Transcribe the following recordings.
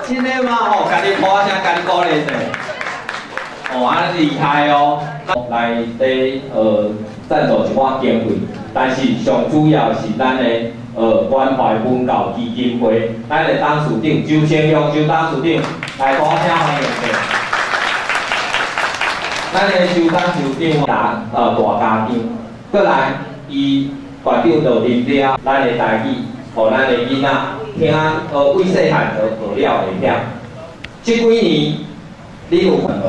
真的嗎？吼，家己鼓聲，家己鼓勵者。哦，按呢厲害哦！來咧贊助一寡經費，但是上主要是咱的關懷文教基金會，咱的董事長周清雄周董事長來鼓聲歡迎者。咱的周董事長大家長，閣來伊館長就啉了咱的台語，予咱的囡仔聽為細漢就學了會曉。這幾年你有看來？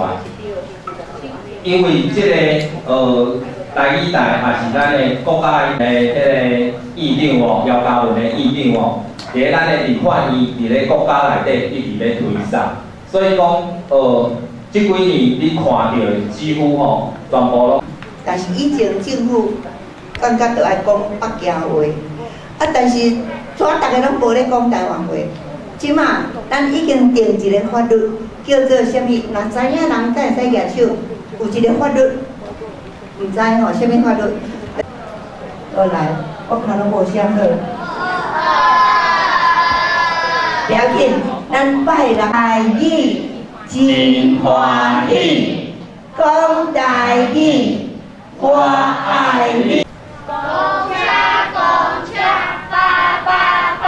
因為這個台語台也是咱的國家的彼個院長哦，姚嘉文的院長哦，佇咧咱的立法院，佇咧國家內底一直咧推捒，所以講這幾年你看著的幾乎吼全部攏。但是以前政府感覺著愛講北京話，啊，但是怎逐家攏無咧講台灣話？這馬咱已經定一個法律，叫做啥物？若知影人敢會使舉手？有一個法律，毋知吼，啥物法律？落來，我看攏無啥好。不要緊，咱拜六台語真歡喜，講台語我愛你。公車公車叭叭叭，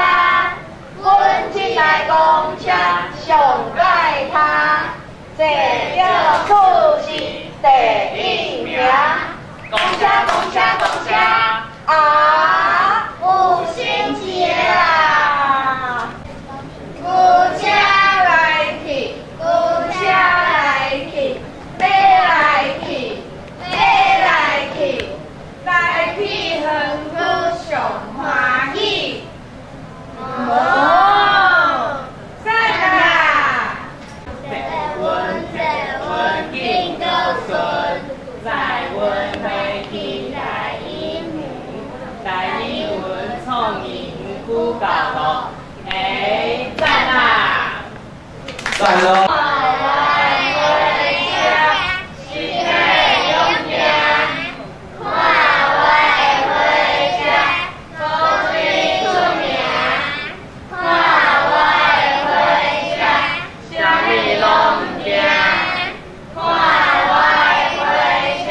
阮這台公車上蓋他，坐著厝是第一名。公車公車公車啊，有心情啦！公車來去，公車來去，馬來去，馬來去，來去園區上歡喜。哦，讚啦！坐穩坐穩緊閣順，載阮回去台語園，台語文創意園區教路，欸，讚啦！讚咯！看我的火車，身體勇健；看我的火車，高水出名；看我的火車，啥物攏毋驚；看我的火車，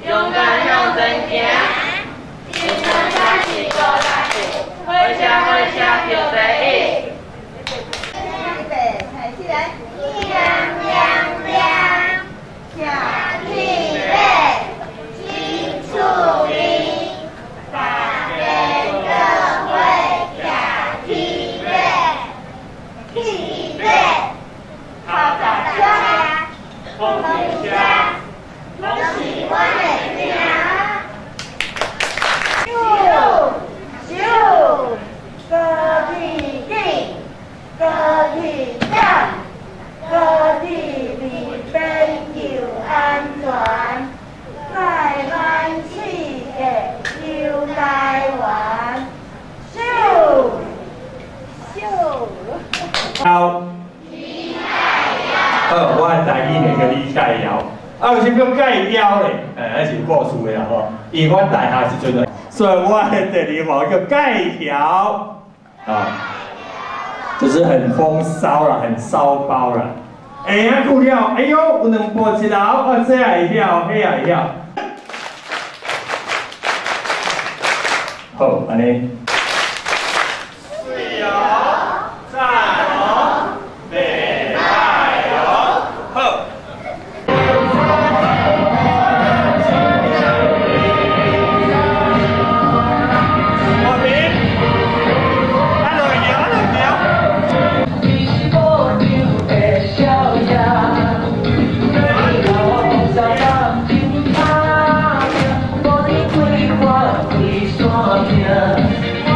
勇敢向前行。一兩三四五六七，火車火車叫第一。預備，開始來。亮亮亮，徛起馬，真趣味，大家做伙徛起馬，起馬，脚踏車，風車，攏是阮的名。手手，高鐵頂，高鐵站，高鐵離邊又安全，台灣試過遊台灣，手手。好，好，我的台語名叫李蓋堯，啊，為啥叫蓋堯咧？欸，那是有故事的啦吼。因為我大漢時陣，所以我的第二號叫蓋堯，啊，就是很風騷啦，很騷包啦。欸，啊，久了，哎喲，有兩步一樓，啊，這也會曉，彼也會曉。好，按呢。水哦，讚哦，袂歹哦，好。和平，啊落去，啊落去。你是无想的少爷，你甲我讲啥感情打拼，无你开花规山命。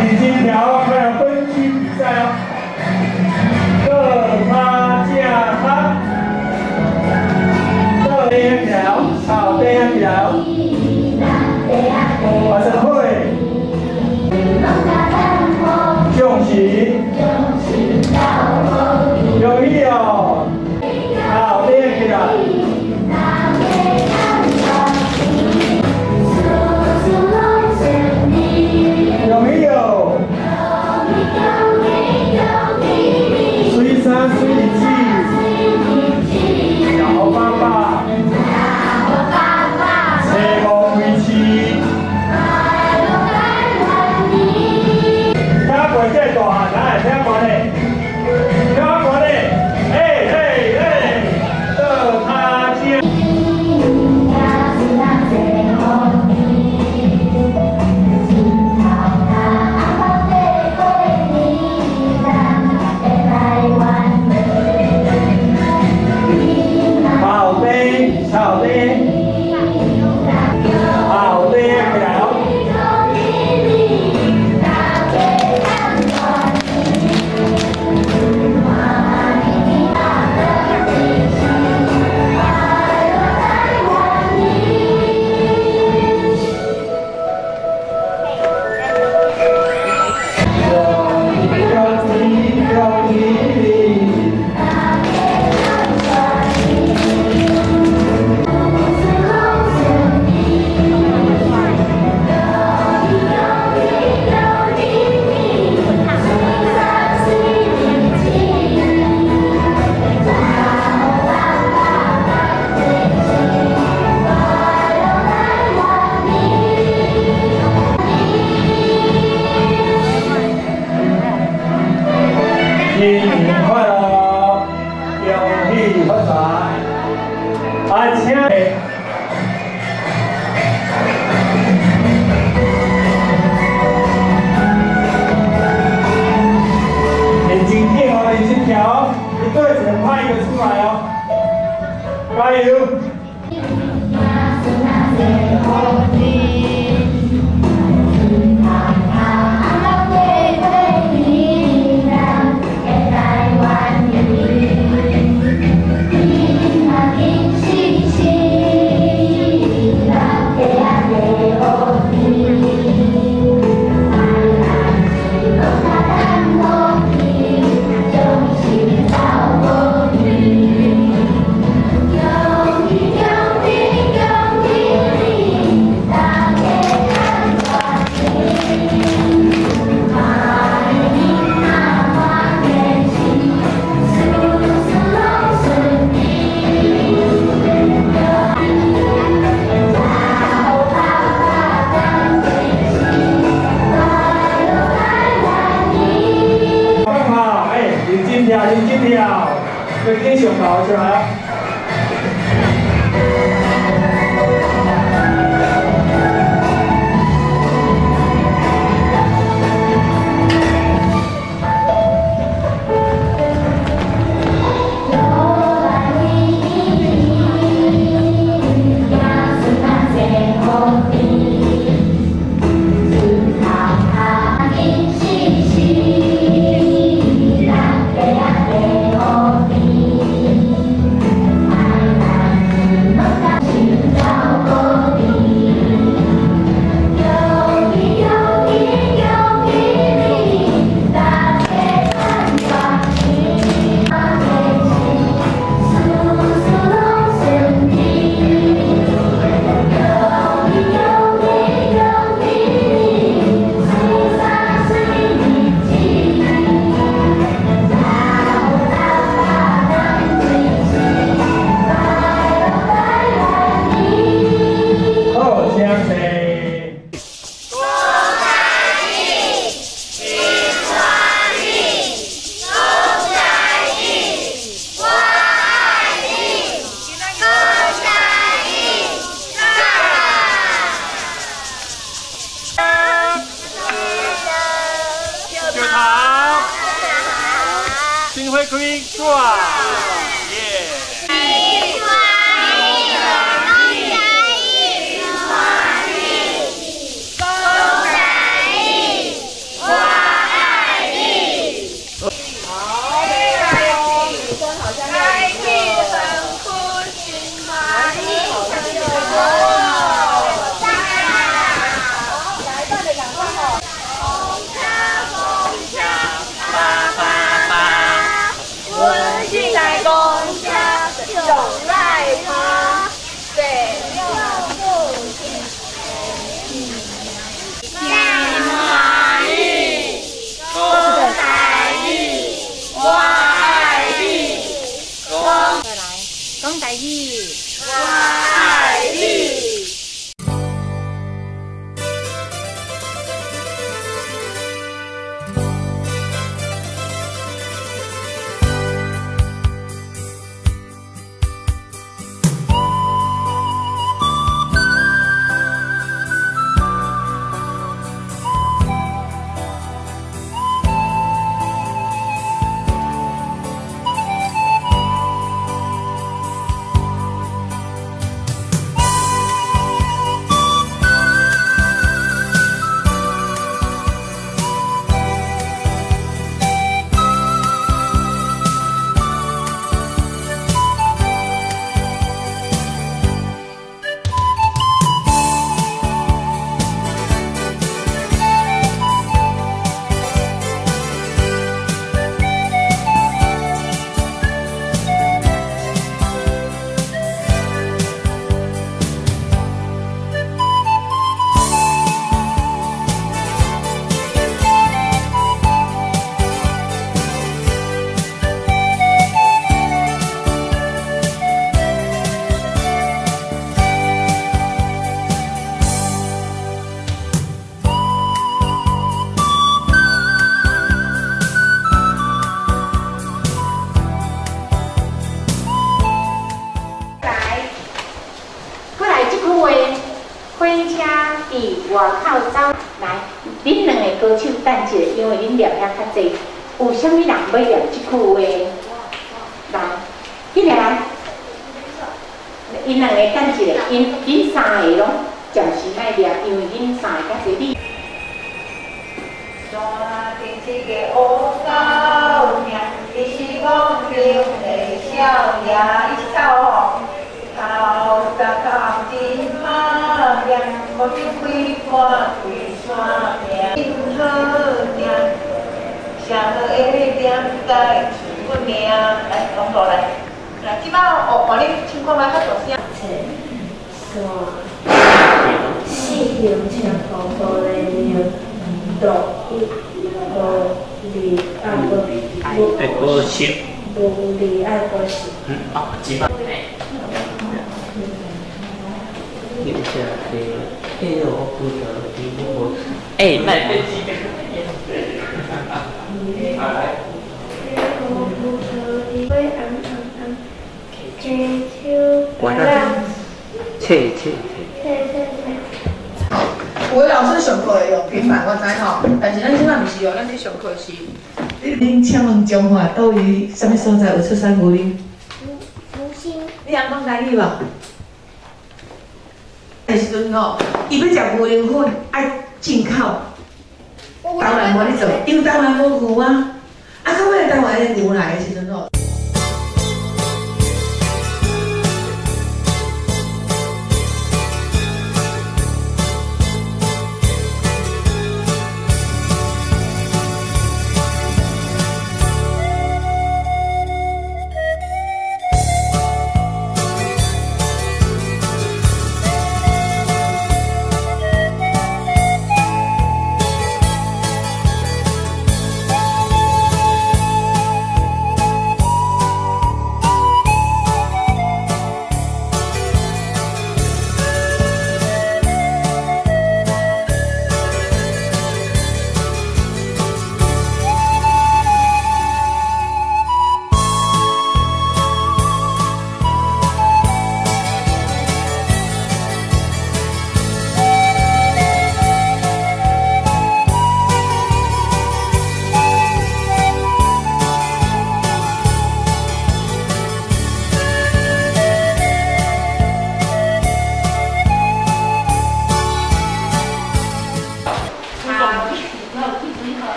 認真跳，快要分區比賽哦。倒跤正跤，倒底起來哦，頭底起來哦。發生會，恭喜，恭喜哦，頭底起來。恭喜哦！水三水四，小爸爸，车五开市，听过这大汉，哪会听过呢？听过呢？嘿嘿嘿，倒跤正。头底，头底，头底起来哦。恭喜恭喜你！新年快樂，恭喜發財！啊，請。認真跳哦，認真跳哦，一隊只能派一個出來哦，加油！放炮，哎，認真跳，認真跳，最緊上頭出來哦。上来看，坐了父亲。真欢喜，讲台语，我爱你。讲来，讲台语，我爱你。外口走來，恁兩个歌手等一下，因為恁念遐較濟，有啥物人欲念這句話？來，緊來，𪜶兩个等一下，恁三个攏暫時莫念，因為恁三個較濟。你。山頂一个烏狗仔，伊是廣場的少爺，伊是走哦，頭十頭真打拼，無想開看開山命，真好聽，上好的点在出名。来，龙头来，来，这摆我换你唱看觅较大声。三、四行车步的六一、五、二、爱国爱国十，五、二爱国十。哦，几百。你这个，哎呦，我不得，你我，哎，慢。切切切。有的老师上课会用平板，我知吼，但是咱这摆毋是哦，咱咧上课是。恁请问彰化佗位啥物所在有出产牛奶？福星。你晓讲台语无？那时阵吼，伊欲食牛奶粉爱进口，台湾无咧做，因为台湾无牛啊。啊，到尾台湾的牛来的时阵吼。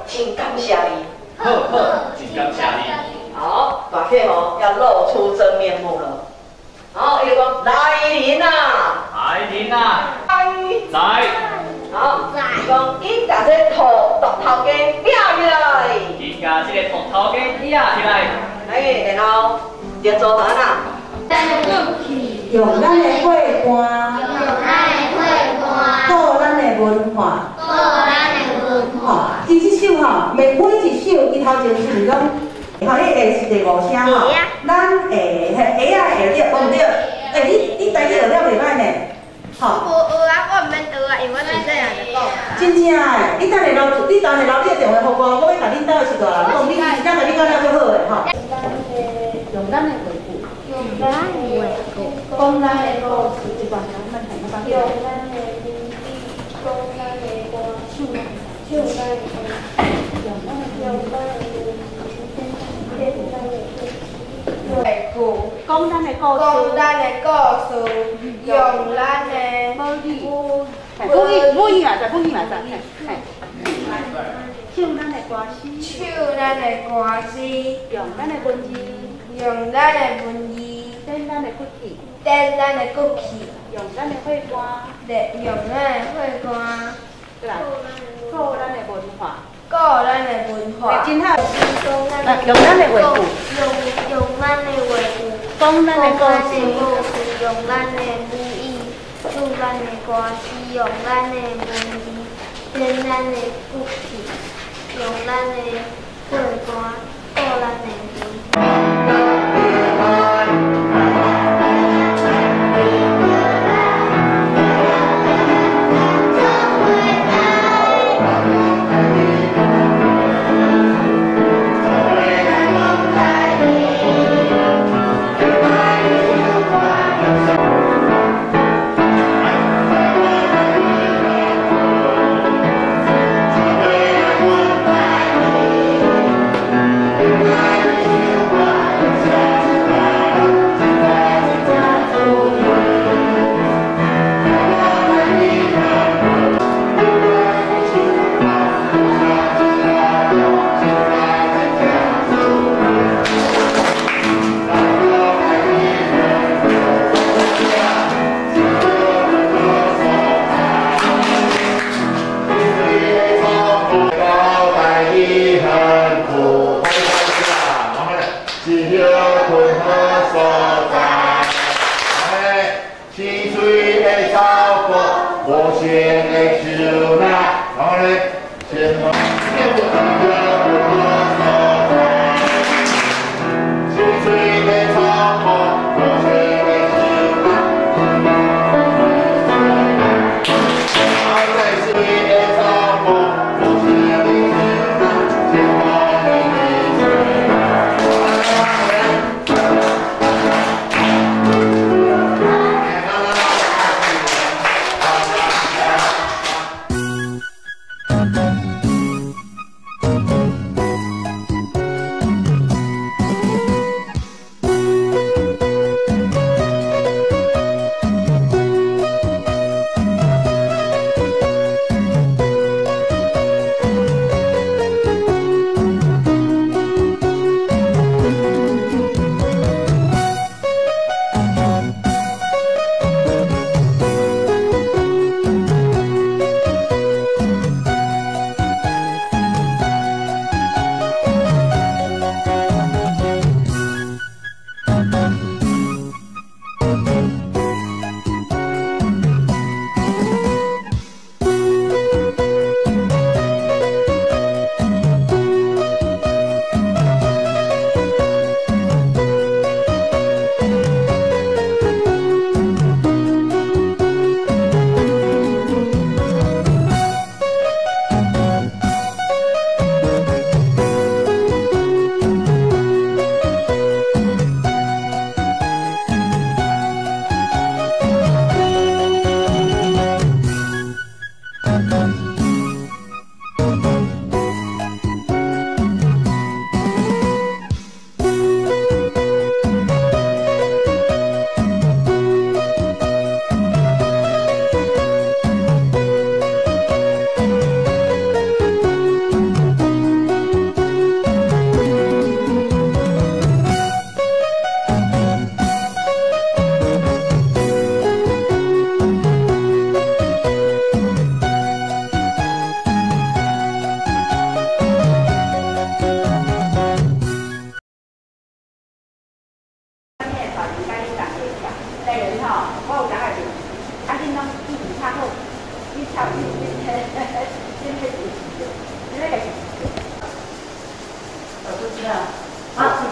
真感谢你。好好，真感谢你。好，大客。客吼要露出真面目了。然後伊就講來人啊，來人啊，來，來，好，伊講𪜶共這塗毒頭家掠起來，𪜶共這个禿頭家掠起來，哎，然後就做完啦。用咱的伙伴，顧咱的文化，吼，伊這首吼，每一首伊頭前是毋是攏，吼，彼下是第五聲吼，咱下嘿下仔下對，無毋對，欸，你台語學了袂歹呢，吼。無學啊，我毋免學啊，因為我自細漢就講。真正的，你等下留，你等下留你的電話予我，我欲共恁兜的序大人講，你真正共你講了足好的吼。用咱的話句，用咱的話句，講咱的故事，這段用咱的文字，講咱的歌，唱唱咱的歌，用咱的文字，編咱的話句，講咱的故事，講咱的故事，用咱的母語，母語母語嘛知，母語嘛知，嘿，唱咱的歌詩，唱咱的歌詩，用咱的文字，用咱的文字，點咱的骨氣，點咱的骨氣，用咱的伙伴，用咱的伙伴，過來，顧咱的文化，顧咱的文化，真好。來，用咱的話句，用咱的話句，講咱的故事，用咱的母語，唱咱的歌詩，用咱的文字，編咱的骨氣，用咱的伙伴，顧咱的文化。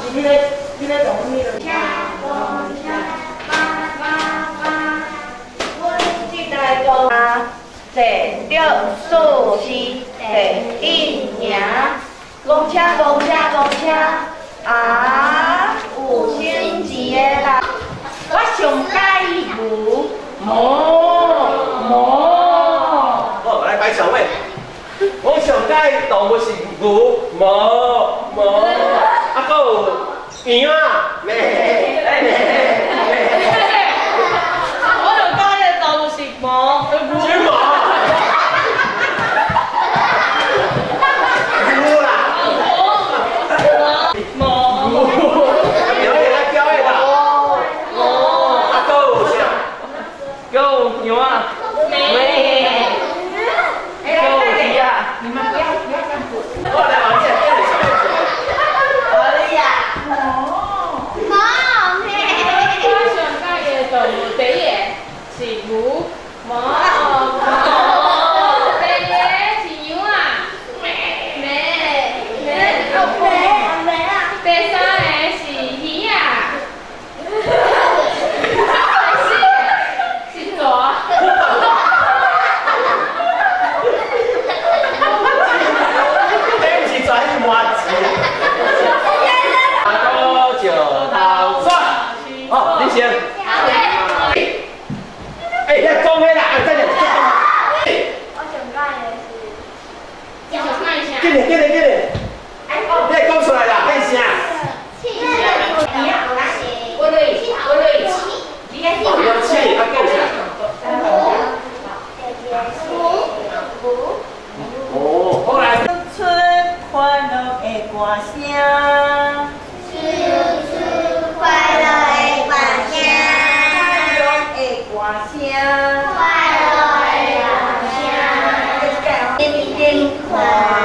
是彼个彼个动物彼个。车公车，叭叭叭，阮这台公坐着数是第一名，公车公车公车，啊，有省钱的啦。我上喜欢牛，无无。好，来摆小位。我上喜欢动物是牛，无无，啊，阁有羊啊，咩咩咩。我上喜欢的动物是毛，是毛。牛啦。毛。表演来表演啦。哦。啊，阁有啥？阁有羊啊。咩。阁有猪啊。你们不要不要这样子。我来往这，哎呀。毛。我上喜欢的动物第一个是牛，毛毛。第二个是羊啊，咩咩咩啊。第三个是鱼啊，第四个是蛇。这不是蛇，是麻糍。阿哥石头算，哦，你先。哎，你讲的啦，等下，我上喜欢的是，紧嘞，紧嘞，紧嘞，你讲出来啦，变声。我累，我累，你爱哦，有气，啊，讲啥？哦，好来。出快乐的歌声，唱出快乐的歌声，快乐的歌声，快乐的歌声。紧紧看，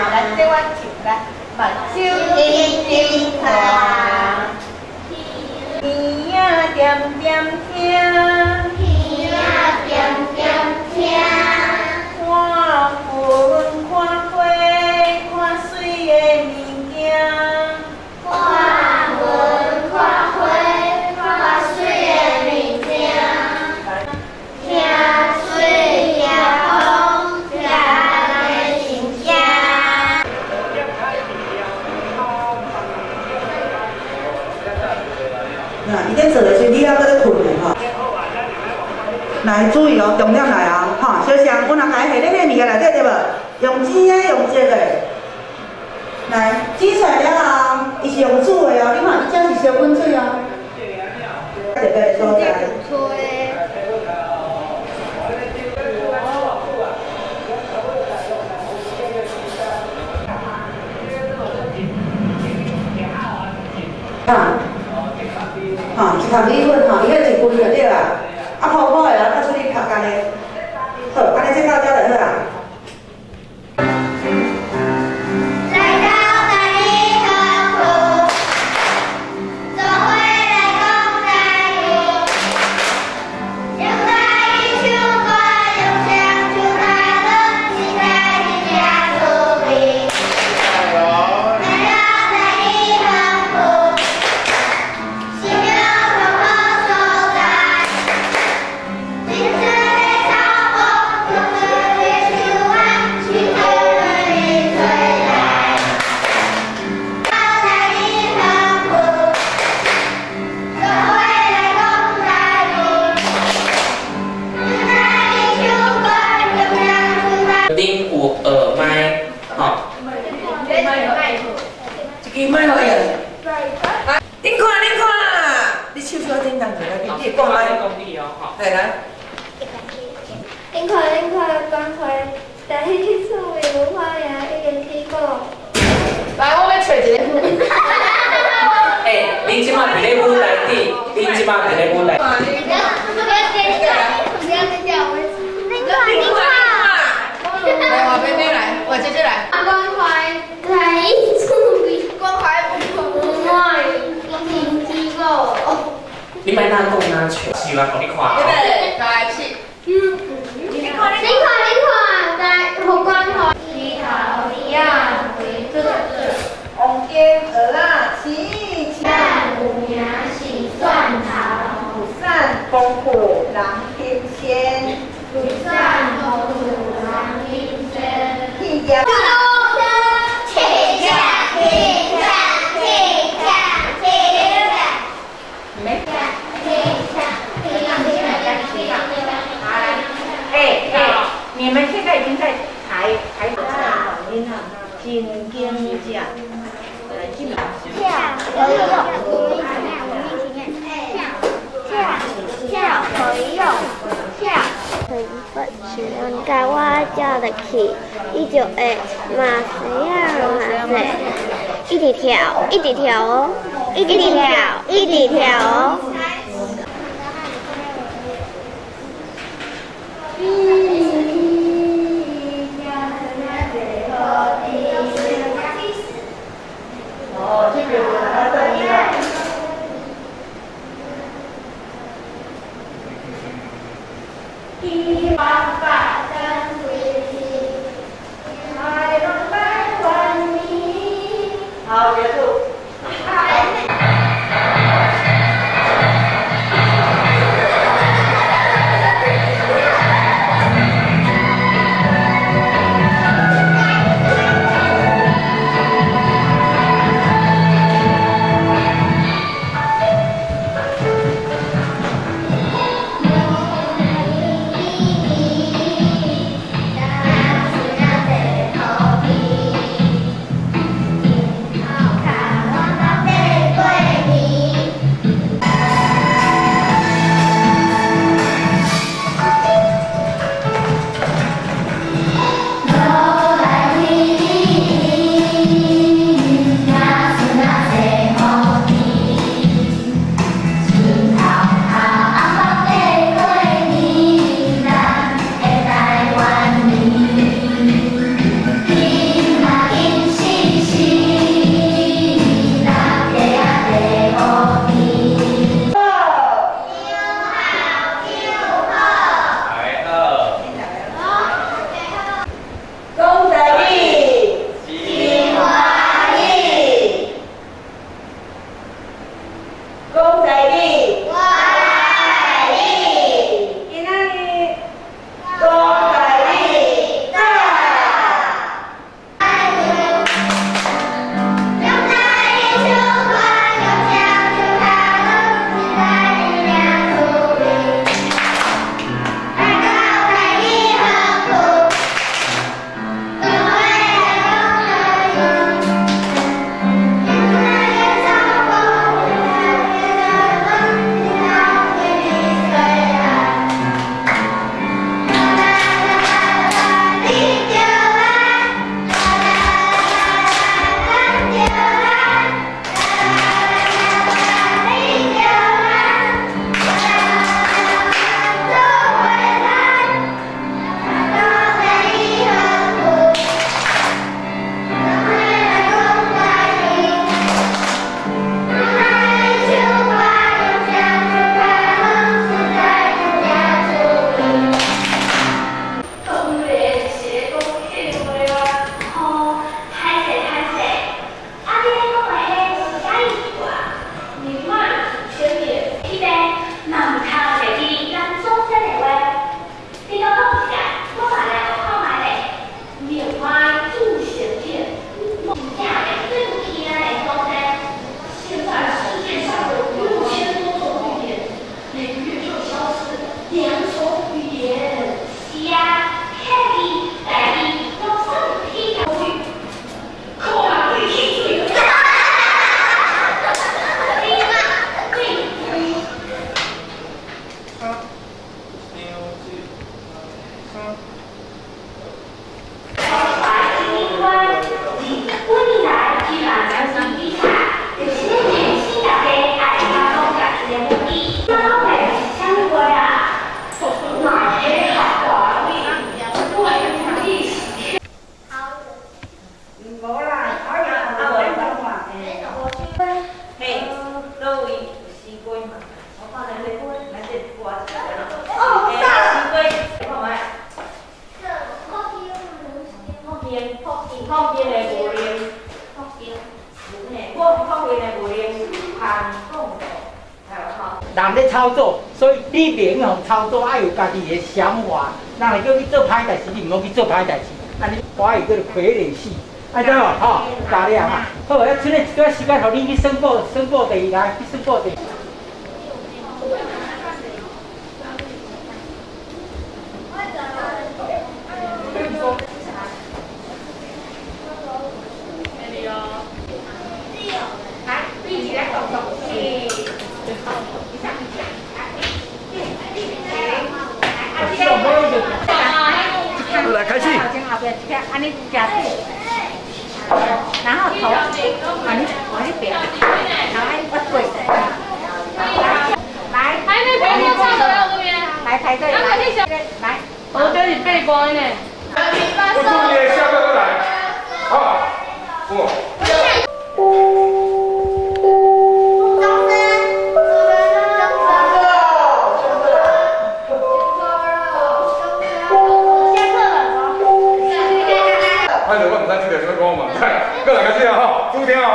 来这我唱来，目睭紧紧看，耳仔点点听，耳仔点点听，看云看花看水的物件，看云看花看水的物件，听水听风听人的心声。那伊咧做的时，你还阁咧困咧吼。来，注意哦，重点来哦，吼，小双，阮阿家下咧迄物件内底对无？用煎的，用煎的。来，煮出来了后，伊是用煮的哦，你看，伊这是烧滚水哦。特别的所在。啊，吼，一头米粉吼，伊迄一份就对啦。啊，泡泡的，啊，出去拍干的。好，按呢这到遮就好啦。来到台语学区，做伙来讲台语，用台语唱歌，用声唱台乐，是台语真趣味。来到台语学区，是庙堂好所在，青春的草坡，绿绿的树仔，树头绿吹来。到台语学区，做伙来讲台语，用台语唱歌，用声唱台。恁有耳麦，吼。这支麦好用。恁看，恁看，你手小叮当来，你会讲麦？讲你哦，吼。来来。恁看，恁看，关怀台语趣味文化也已经起鼓。来，我欲揣一个。欸，恁这马伫咧舞台顶，恁这马伫咧舞台。你看，你看。来，我妹妹来，我姐姐来。关怀台语趣味，关怀文化已经起鼓。你莫哪讲哪笑，是来予你看。预备，开始。你看，你看，在好关怀。起头里啊，为准。王坚蚵仔，起起。同土人神仙，与善同土人神仙。天下。你們現在已經在排排隊啦，真經食，來進來。跳，可以用，我們一起念，跳，跳，跳，可以用，跳。成分是人共我叫入去，伊就會嘛是啊嘛是，一直跳，一直跳哦，一直跳，一直跳哦。好，結束。人咧操作，所以你袂用操作，愛有家己的想法。人會叫你做歹代誌，你毋好去做歹代誌。按呢華語叫做傀儡戲，愛知無？吼，教了哈。好，啊，剩的一段時間，予你去宣布，宣布第一來，去宣布第。來開始。然後頭，往你往你邊，然後我對，來，還沒排隊唱的來我這邊，來排隊，來，我這裡背光呢。我祝你下個來，好，我。過來開始啊！吼，注定啊！吼。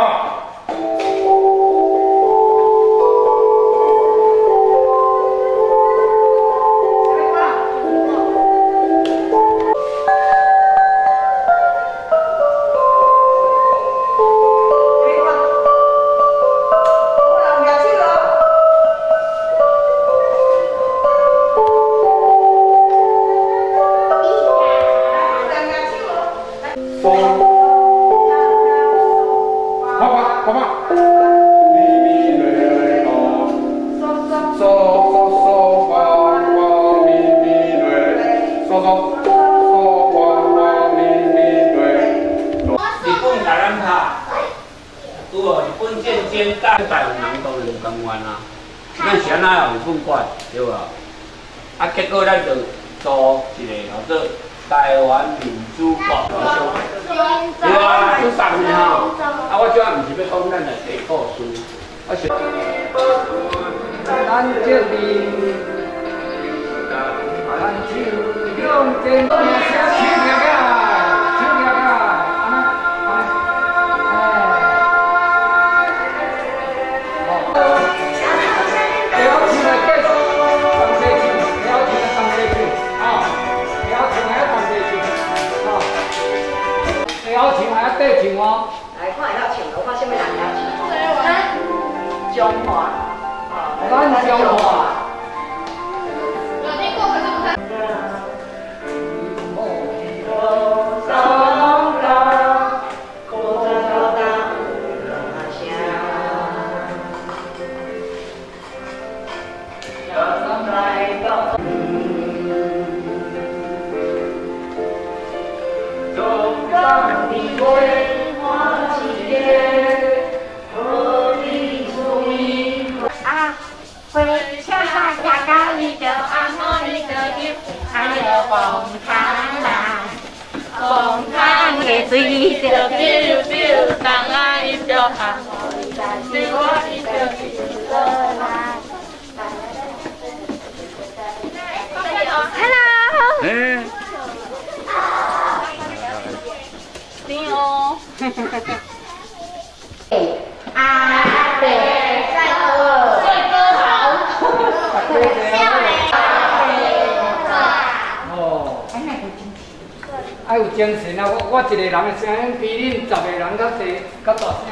愛有精神啊！我一個人的聲音比恁十個人較濟、較大聲。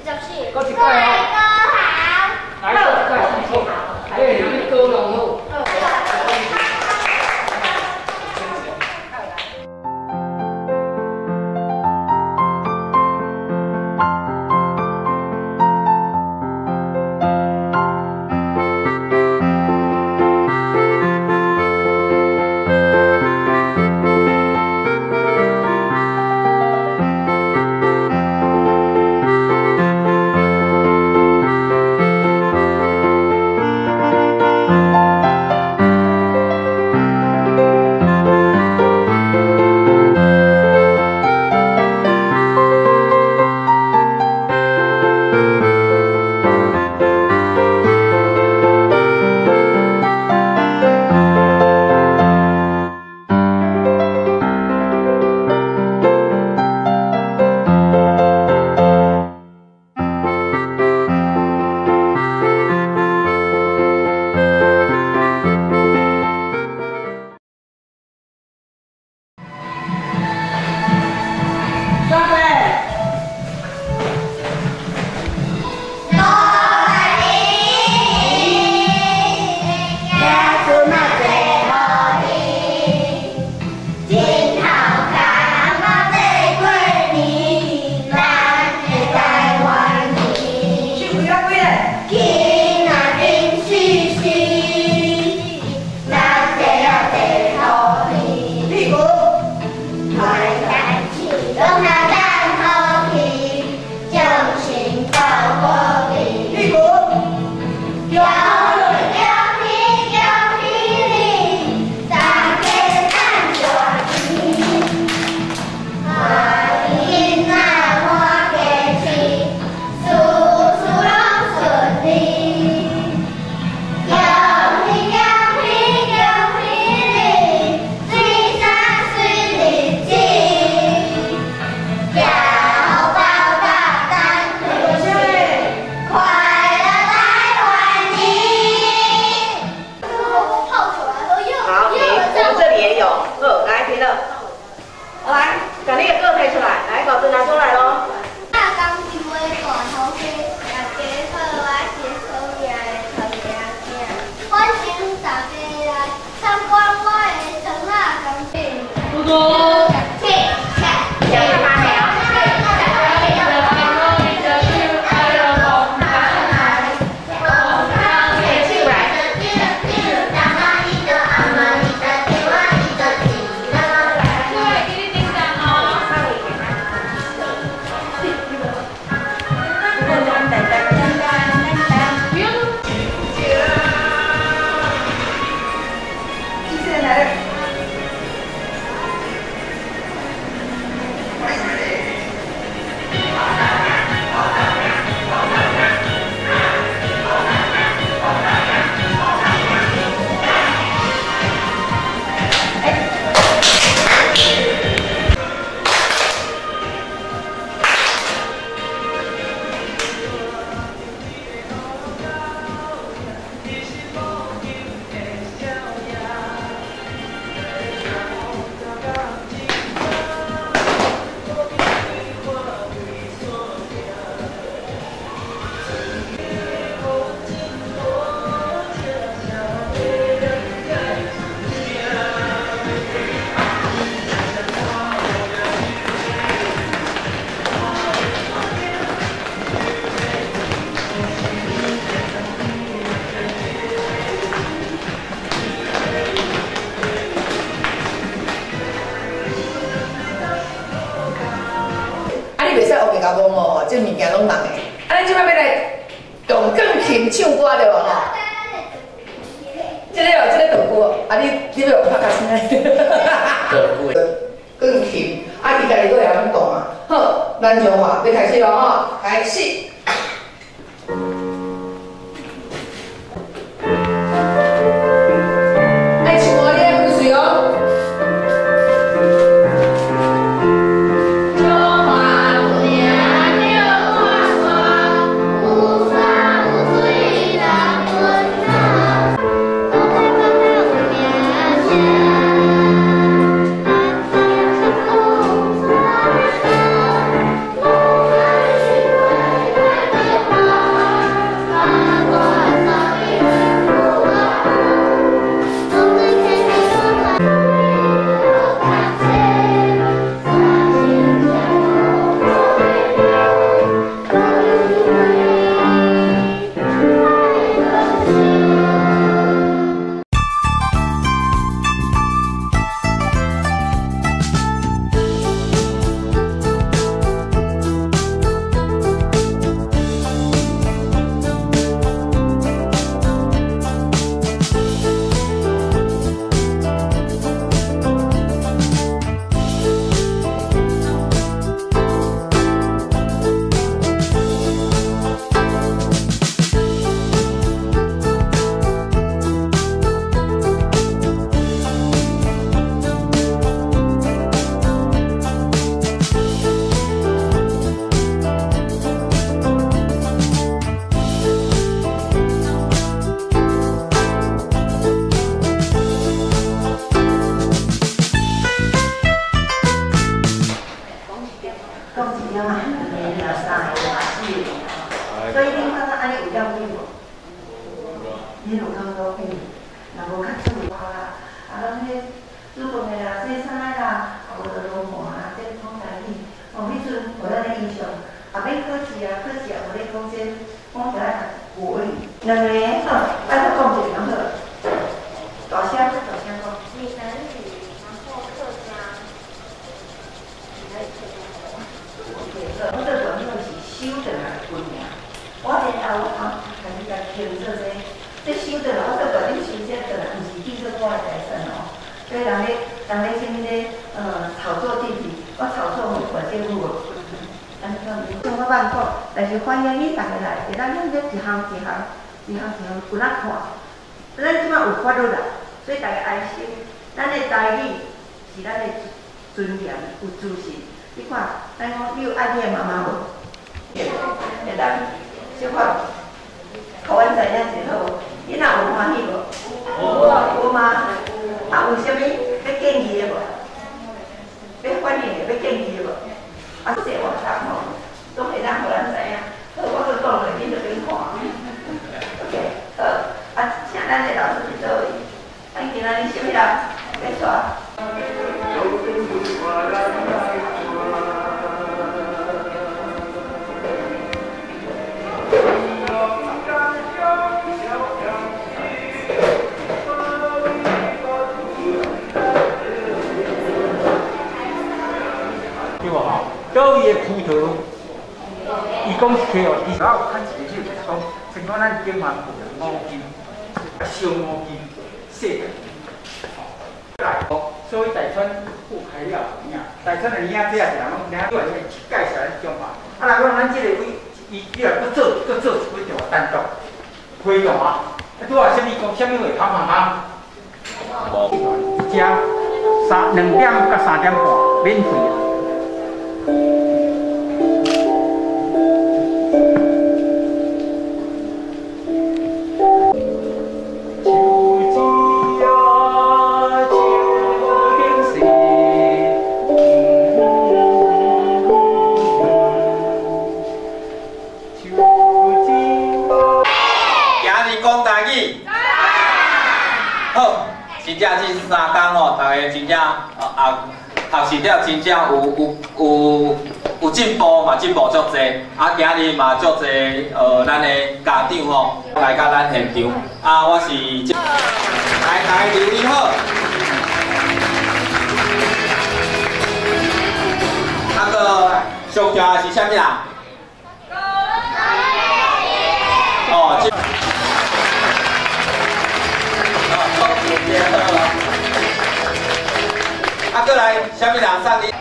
74。閣一擺哦。來，閣一擺，好。哎，你歌弄好。開啊開咧。囡仔真細細，咱坐啊坐好天。屁股。歹代志攏若等好去，掌声到鼓励。屁股。恭喜恭喜你，大家赚大錢。歡迎囡仔滿家喜，事事攏順利。恭喜恭喜恭喜你，水山水日子，吃好飽甲等開心，快樂來歡迎。好，停，我們這裡也有，好，來停了，來，把那個歌配出來，來，稿子拿出來嘍。大港洲的大頭蝦，大家好，我是出名的糖仔囝，歡迎大家來參觀我的糖仔工廠。嘟嘟。甲摸哦，這物件攏人的。啊，咱這擺欲來用鋼琴唱歌對無吼？這個哦，這個道具哦，啊你欲用拍較聲？道具。鋼琴，啊伊家己閣會曉動啊。好，咱就話欲開始囉吼，開始。愛唱哦，你愛分喙哦。所以恁感覺按呢有了解無？恁有感覺講，若無較注意啦，啊，咱彼煮飯的啦、洗衫的啦，啊無就落汗啊，這講台語。哦，彼陣予咱的印象，也免考試啊，考試也無咧講這我就爱读国语，两个好，爱阁讲一个好，大声，大声讲。闽南语，然后客家。好，我做馆长是收转来训尔，我然后我开始共听做这，这收转来，我做馆长收这转来，毋是记做我的财产哦。所以人咧啥物咧，炒作地皮，我炒作予县政府无？安呢讲，像我慢讲，但是欢迎你逐个来，会当用这一项一项、一项一项有哪看。咱这马有法律啦，所以大家安心。咱的台语是咱的尊严，有自信。你看，咱讲你有爱你的妈妈无？会当小可，予阮知影一下好无？你若有欢喜无？有吗？啊，有啥物欲建议的无？欲反映的，欲建议的无？啊，这活动吼，拢会当予咱知影。好，我阁讲落，恁就免看。OK，好，啊，请咱的老师伫佗位？咱今仔日啥物人欲带？对无吼？佗位的葡萄，伊讲是客哦，伊我有看一个就是讲，像讲咱中华五金、小五金、细的，来，所以大川复开了有影，大川的领这也是人拢领，你话介绍咱中华，啊，若讲咱这个位，伊你若阁做阁做一几条单独开了啊，啊，拄仔啥物讲啥物话冚冚冚？食2点到3点半，免费啊。真正这3工哦，大家真正学习了真正有进步嘛，进步足济。啊，今日嘛足济咱的家长吼来到咱现场。啊，我是来大家留意好。啊，阁上重要的是啥物人？哦。啊，阁来，啥物人送你？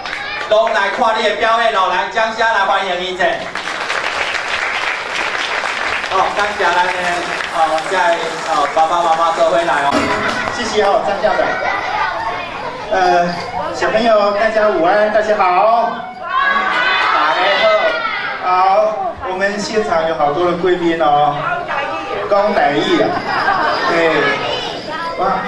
拢来看你的表演哦，来，掌声来欢迎伊者。哦，感谢咱的这个爸爸妈妈做伙来哦。谢谢哦，张校长。小朋友，大家午安，大家好。大家好。好，我们现场有好多的贵宾哦。讲台语啊，对。哇，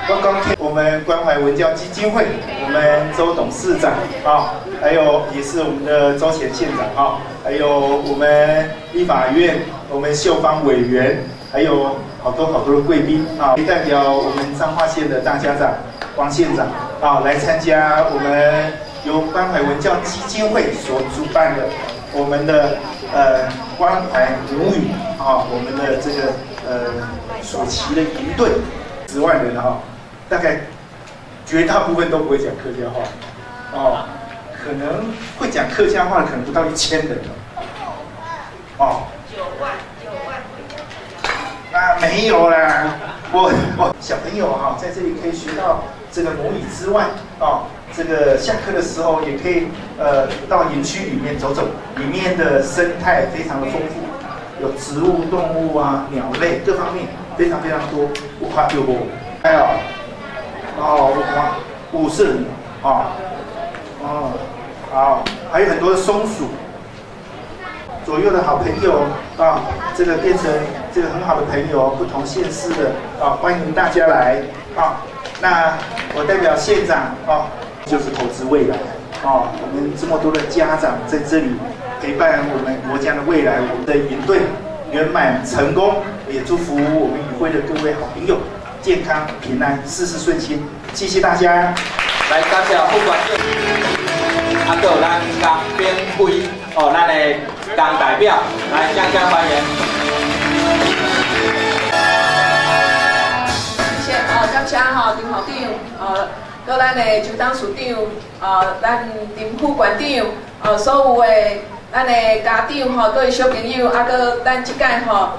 我讲我们关怀文教基金会，我们周董事长啊，还有也是我们的周前县长啊，还有我们立法院我们秀芳委员，还有好多好多的贵宾啊，代表我们彰化县的大家长王县长啊，来参加我们由关怀文教基金会所主办的我们的关怀母语啊，我们的这个暑期的营队。10万人哈，大概绝大部分都不会讲客家话，哦，可能会讲客家话的可能不到1000人哦。9万，9万会讲客家话。那没有啦，我小朋友哈，在这里可以学到这个母语之外，哦，这个下课的时候也可以到园区里面走走，里面的生态非常的丰富，有植物、动物啊、鸟类各方面。非常非常多，有看到无？哎哦，哦，有看五色鸟啊，哦，好，还有很多的松鼠。左右的好朋友啊，这个变成这个很好的朋友，不同县市的啊，欢迎大家来啊。那我代表县长啊，就是投资未来啊，我们这么多的家长在这里陪伴我们国家的未来，我们的营队圆满成功。也祝福我们与会的各位好朋友健康平安，事事顺心。谢谢大家。来，感谢副馆长，啊，阁有咱江炳辉哦，咱的江代表来江江发言。谢谢哦，感谢吼张校长，阁咱的周董事长，咱林副馆长，所有的咱的家长吼，各位小朋友，啊，阁咱这届吼，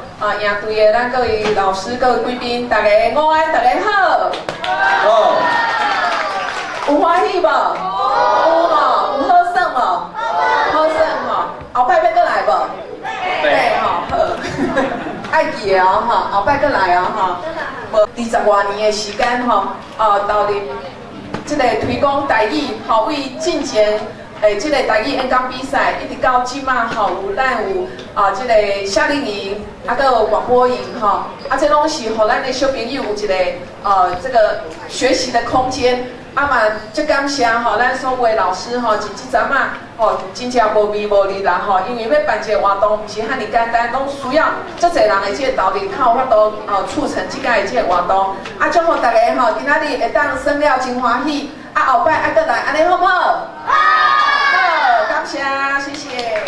营队的咱各位老师、各位贵宾，大家午安，大家好。好。有欢喜无？有吼，有好耍无？好耍吼，后摆欲阁来无？对吼，好。爱记得哦吼，后摆阁来哦吼。无20外年的时间吼，投入这个推广台语，吼，为进前这个台语演讲比赛，一直到这马吼，有咱有这个夏令营，啊，阁有广播营吼，啊，这拢是予咱的小朋友有一个这个学习的空间。啊嘛，足感谢吼，咱所有的老师吼，是这阵仔吼，真正无微无力啦吼，因为欲办一个活动，毋是遐尔简单，拢需要足济人的这个投入，才有法度促成这届的这个活动。啊，祝福大家吼，今仔日会当耍了真欢喜，啊，后摆爱阁来，按呢好毋好？好，好，感谢，谢谢。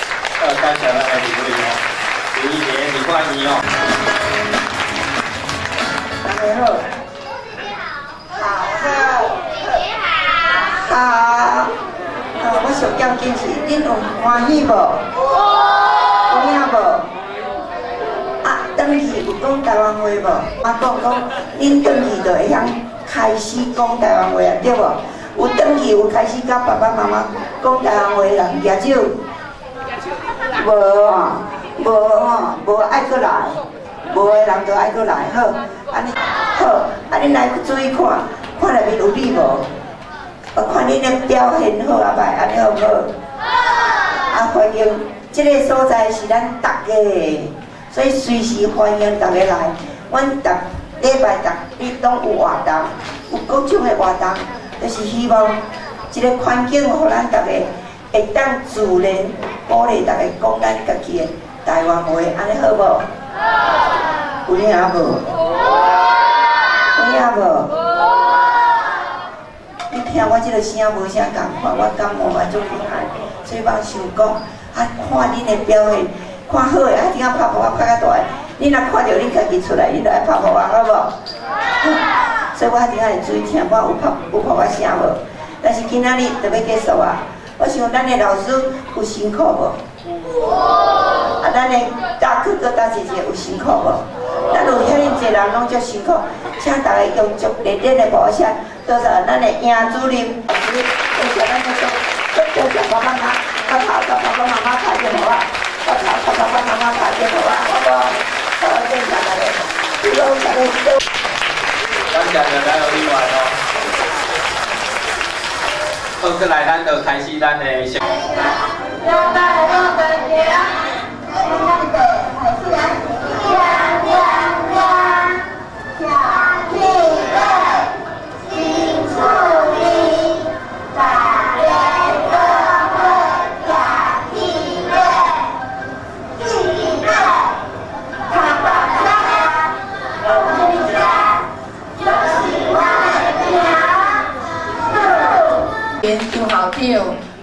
感谢咱的李委员，李议员、李冠仪哦。大家好。好。好，我上要紧是，恁有欢喜无？有影无？啊，转去有讲台湾话无？我讲讲，恁转去就会晓开始讲台湾话啊，对无？有转去有开始佮爸爸妈妈讲台湾话的人举手？无吼，无吼，无爱阁来，无的人就爱阁来，好，按呢好，啊恁来注意看，看内面有你无？我看恁的表现好啊歹，按呢好毋好？啊，欢迎这个所在是咱大家的，所以随时欢迎大家来。阮逐礼拜逐日拢有活动，有各种的活动，就是希望这个环境，予咱大家会当自然鼓励大家讲咱家己的台湾话，按呢好无？有影无？有影无？你听我这个声无啥仝款，我感冒嘛足厉害，所以我想讲，啊，看恁的表现，看好的，啊，一定要拍噗仔拍较大个。恁若看著恁家己出来，恁就爱拍噗仔，好无？所以我一定会注意听，我有拍有噗仔声无？但是今仔日就欲结束啊！我想咱的老师有辛苦无？啊，咱的教课阁搭姐姐有辛苦无？咱有遐尔济人拢足辛苦，请大家用足热烈的鼓声，多谢咱的杨主任，多谢咱的多谢爸爸妈妈，爸爸爸爸妈妈拍电话，爸爸爸爸妈妈拍电话，好无？好，谢谢大家，谢谢大家。感谢大家有礼物哦。好，阁来咱就开始咱的。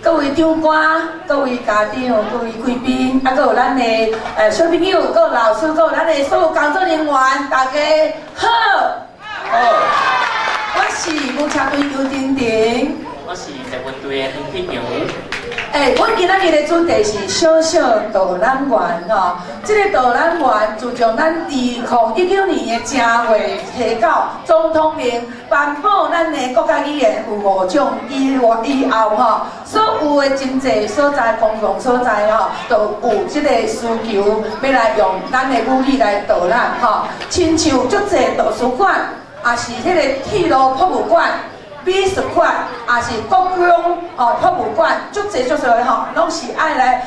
各位长官、各位家长、各位贵宾，啊，阁有咱的小朋友，阁有老师，阁有咱的所有工作人员，大家好。好。我是牛车队邱婷婷。我是捷运队的黄铁强。阮今仔日的主题是小小导览员吼。这个导览员自从咱2019年的正月提到总统令颁布咱的国家语言有5种以后吼，所有的真济所在公共所在吼，都有这个需求欲来用咱的母语来导览吼。亲像足济图书馆，也是彼个铁路博物馆。美术馆，也是国宫哦，博物馆，足济足济吼，拢是爱来。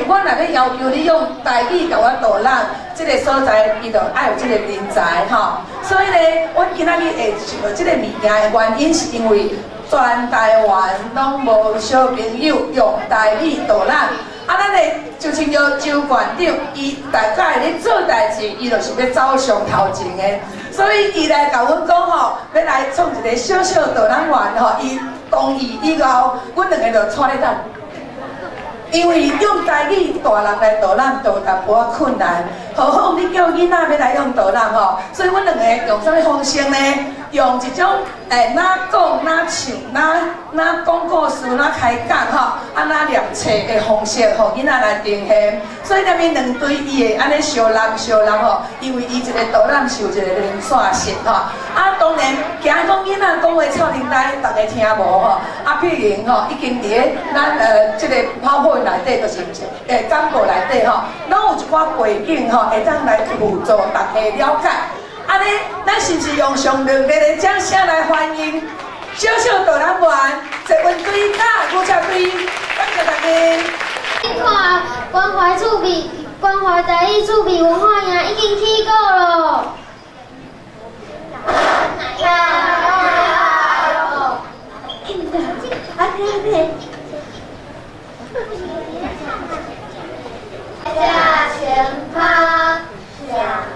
阮若欲要求你用台语共阮导览，这个所在，伊就爱有这个人才吼。所以咧，阮今仔日会想到这个物件的原因，是因为全台湾拢无小朋友用台语导览。啊，咱的就亲像周馆长，伊大概咧做代志，伊就是欲走上头前的。所以伊来共阮讲吼，欲来创一个小小导览员吼，伊同意以后，阮两个就带咧等。因为用台语大人来导览都有淡薄仔困难，何况你叫囡仔欲来用导览吼，所以阮两个用啥物方式呢？用一种哪讲哪唱哪哪讲故事哪开讲吼，啊哪念册的方式，予囡仔来呈现。所以踮伊两对伊会按呢相揽相揽吼，因为伊一个导览是有一个连线性吼。啊，当然惊讲囡仔讲话臭奶奶，逐家听无吼。啊，譬如吼，已经伫咧咱这个跑步内底，就是广告内底吼，拢有一寡背景吼，会当来辅助大家了解。按呢，咱是毋是用上热烈的掌声来欢迎小小导览员、捷运队佮牛车队，感谢大家。你看，关怀趣味，关怀台语趣味文化营已经起鼓咯。下前方，向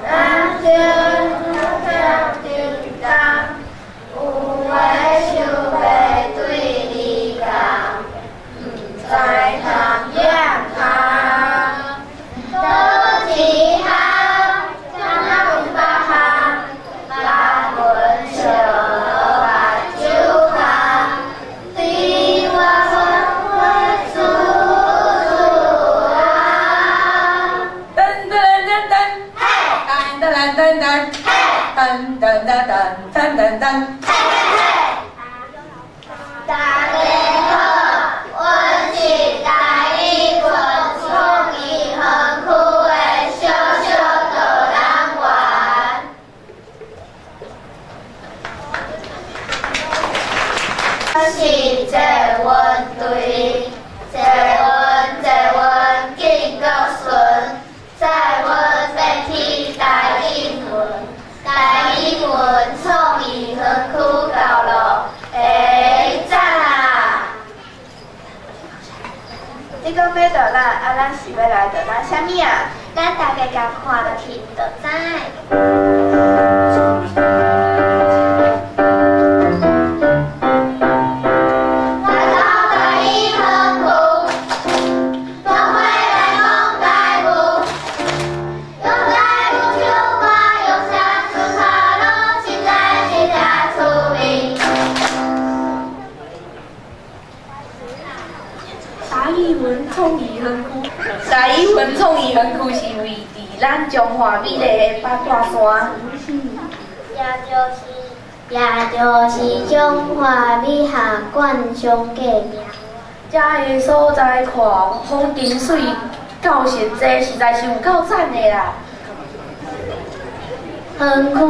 南天，向叮当，有的想欲对你讲，毋知通仰通。倒一项，怎啊有别项？目阮笑目睭空，对我阮会处处人。噔噔噔噔，嘿，噔噔噔噔，嘿，噔噔噔噔噔噔噔，嘿嘿嘿。大家好，阮是台语文创意园区的小小导览员。阮是捷运队，捷运捷运紧阁顺，载阮欲去台语文，台语文创意园区到咯，下一站啊！你讲欲导览，啊，咱是欲来导览啥物啊？咱大家共看落去就知。来到台语园区，做伙来讲台语，用台语唱歌，用双手跤路，实在是诚趣味。台语文创意园区，台语文创意园区是位伫咱彰化美丽的八大山。也就是彰化美学馆上过名。遮个所在看风景水够实际，实在是有够赞的啦！园区有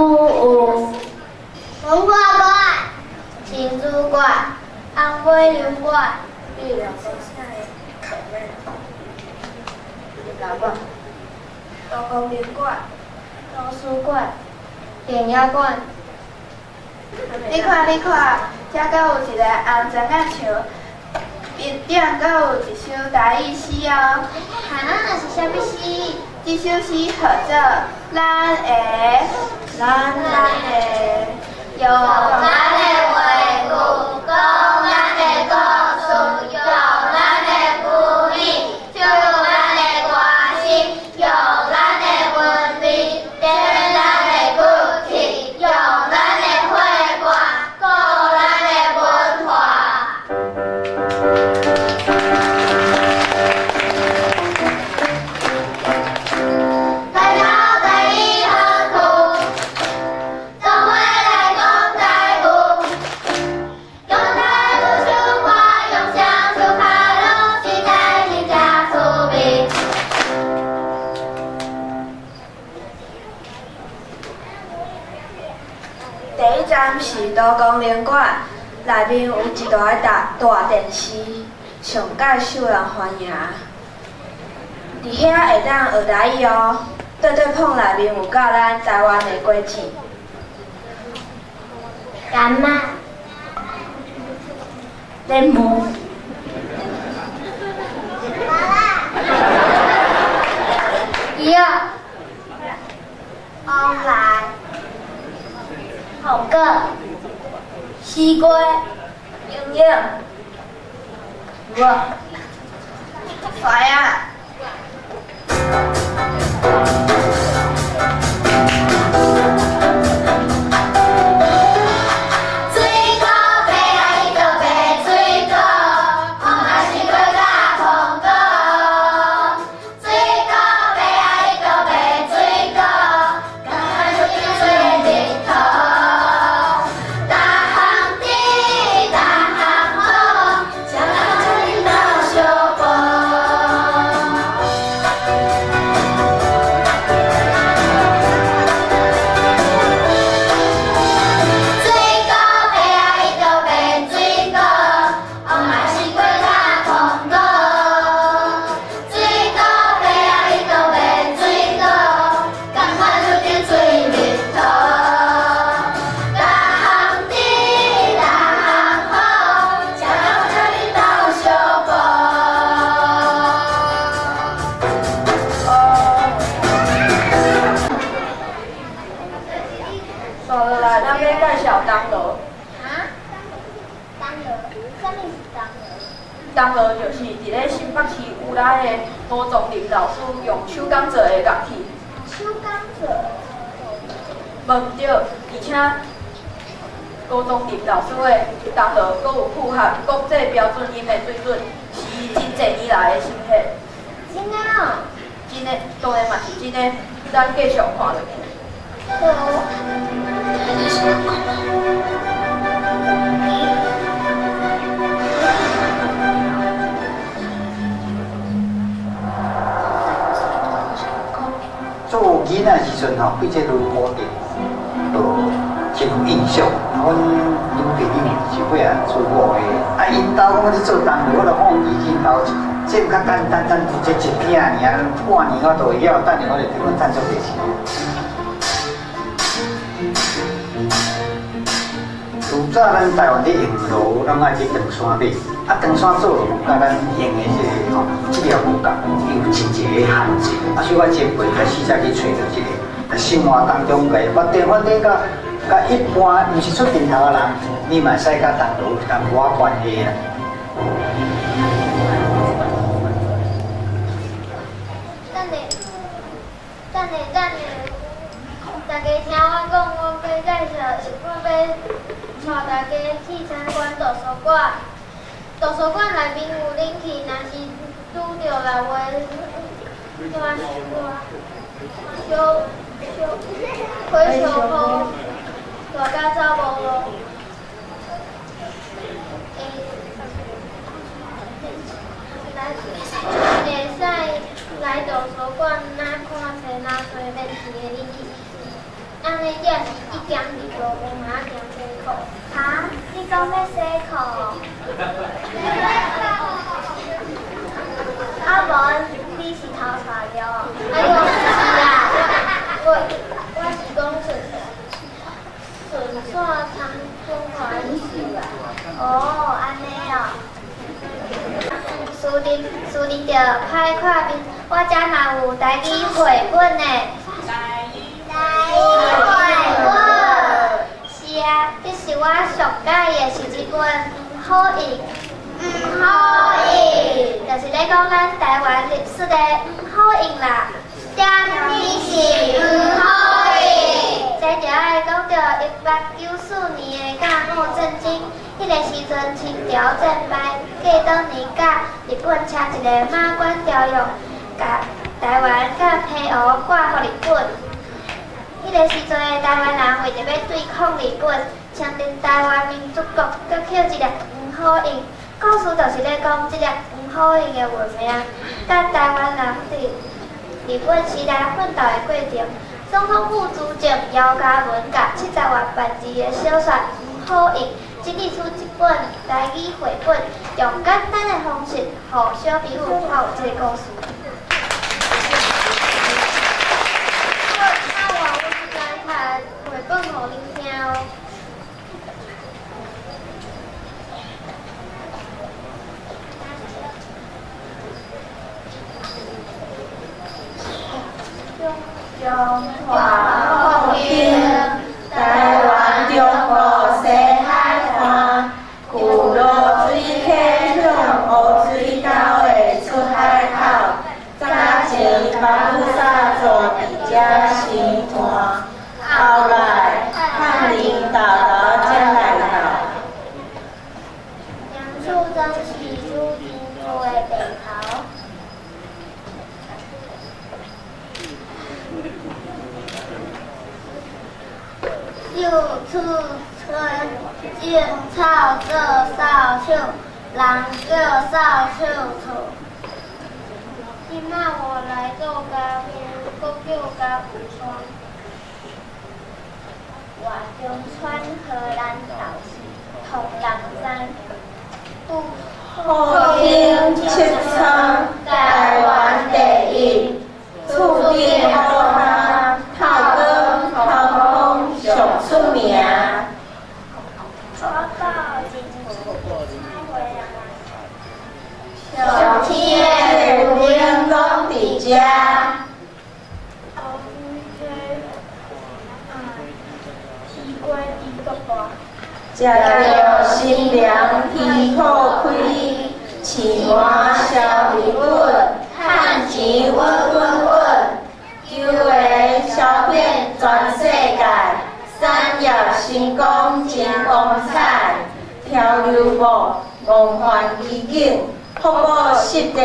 文化馆、青珠馆、红尾流馆、多功能馆、图书馆、电影馆。你看，你看，遮阁有一个红砖仔墙，边顶阁有一首台语诗哦。哈，是啥物诗？这首诗号做《咱的咱咱的》，用咱的话句，讲咱的故事，用咱的母语，唱咱的歌声，用咱的文字，点咱的骨气，用咱的火罐，顾咱的文化。来到台语园区，做伙来讲台语，用台语唱歌，用双手跤路，实在是诚趣味。第一站是多功能馆，内面有一台大大电视，上盖受人欢迎。伫遐会当学台语哦，对对碰内面有教咱台湾的果子。柑仔、莲雾、鱼仔、黄兰、红果、西瓜、英英，无。来啊！铜锣就是伫咧新北市乌来的吴宗林老师用手工做的乐器。手工做？无毋对，而且吴宗林老师的铜锣阁有符合国际标准音的水准，是伊真济年来的心血。真的哦？真的，当然嘛是真的，咱继续看落去。好。做囡仔时阵吼，对这锣鼓阵就真有印象。阮女朋友是尾仔初五的，啊，𪜶兜讲咧做铜锣，我就放以前头，这较简单，咱这一片尔，半年我都会晓，等下我就提阮赚足济钱。除早咱台湾咧用锣，拢爱去长山买，啊，长山做锣佮咱用的这个吼质量无仝，有真济个限制。啊，所以我前辈才试才去揣著这个，在生活当中共伊发展发展到，佮一般毋是出阵头的人，你嘛会使佮铜锣有淡薄仔关系啦。等下，等下，等下，大家听我讲，我欲介绍，我欲带大家去参观图书馆。图书馆内面有冷气，若是拄著热话，大大小小火烧雨，大家走无路。会使来图书馆，哪看册哪吹免钱的冷气。按呢才是一兼二顾，无嘛仔定洗裤。哈？你讲欲洗裤？啊无，你是头带了？哎哟，毋是啦，我是讲顺顺线通通看意思啦。哦，按呢哦。事实事实著歹看面，我遮嘛有台语绘本呢。台语绘本。是啊，这是我上喜欢的，是一本毋好用，毋好用，就是咧讲咱台湾历史的毋好用啦。啥物是毋好用？这就爱讲著1894年的甲午战争，彼个时阵清朝战败，过当年佮日本签一个马关条约，共台湾佮澎湖割予日本。彼个时阵的台湾人为著欲对抗日本，成立台湾民主国，阁捡一粒黄好用。故事就是咧讲这粒黄好用的运命，佮台湾人伫日本时代奋斗的过程。总统府主政姚嘉文共70外万字的小说《黄好用》整理出这本台语绘本，用简单的方式，予小朋友看有这个故事。绘本予恁听哦。中华复兴，台湾中部西海岸，旧落水溪向乌水沟的出海口。旧厝村种草做扫帚，人叫扫帚厝。这马我来做家乡，阁叫家有山。外中川荷兰豆豉，予人知。复兴七仓，台湾第一，厝顶乌哈，透光头风上出名。上天的有灵拢伫遮。食著新娘天苦开，饲麻消日本，趁钱稳稳稳，球鞋销遍全世界，产业成功真光彩，漂流木梦幻奇景，瀑布湿地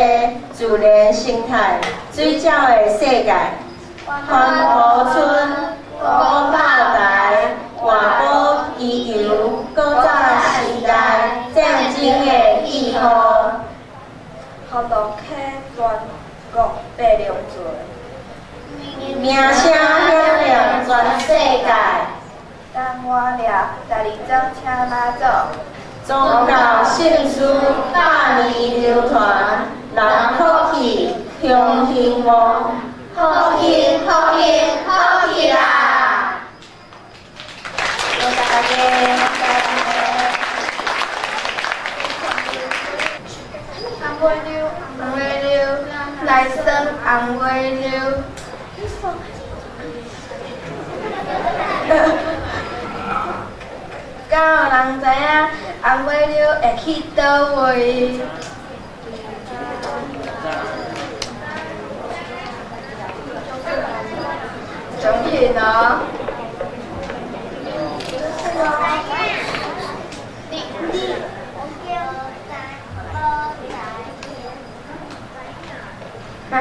自然生态，水鸟的世界，环湖村古炮台，换宝机场，古早时代战争的记号。河道溪全国白龙船，名声响亮全世界。等我掠十二种车马祖，宗教圣事百年流传，人福气乡兴旺，福气福气福气啦！多谢大家。红尾溜，红尾溜，来耍红尾溜。敢有人知影红尾溜会去佗位？奖品哦。哈？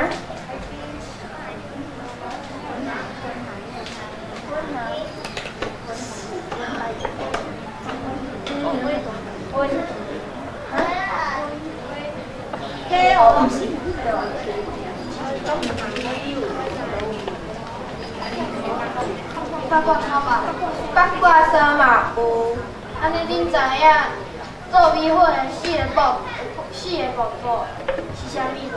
八卦衫嘛，八卦衫嘛有。按呢，恁知影做米粉的四个步骤是啥物无？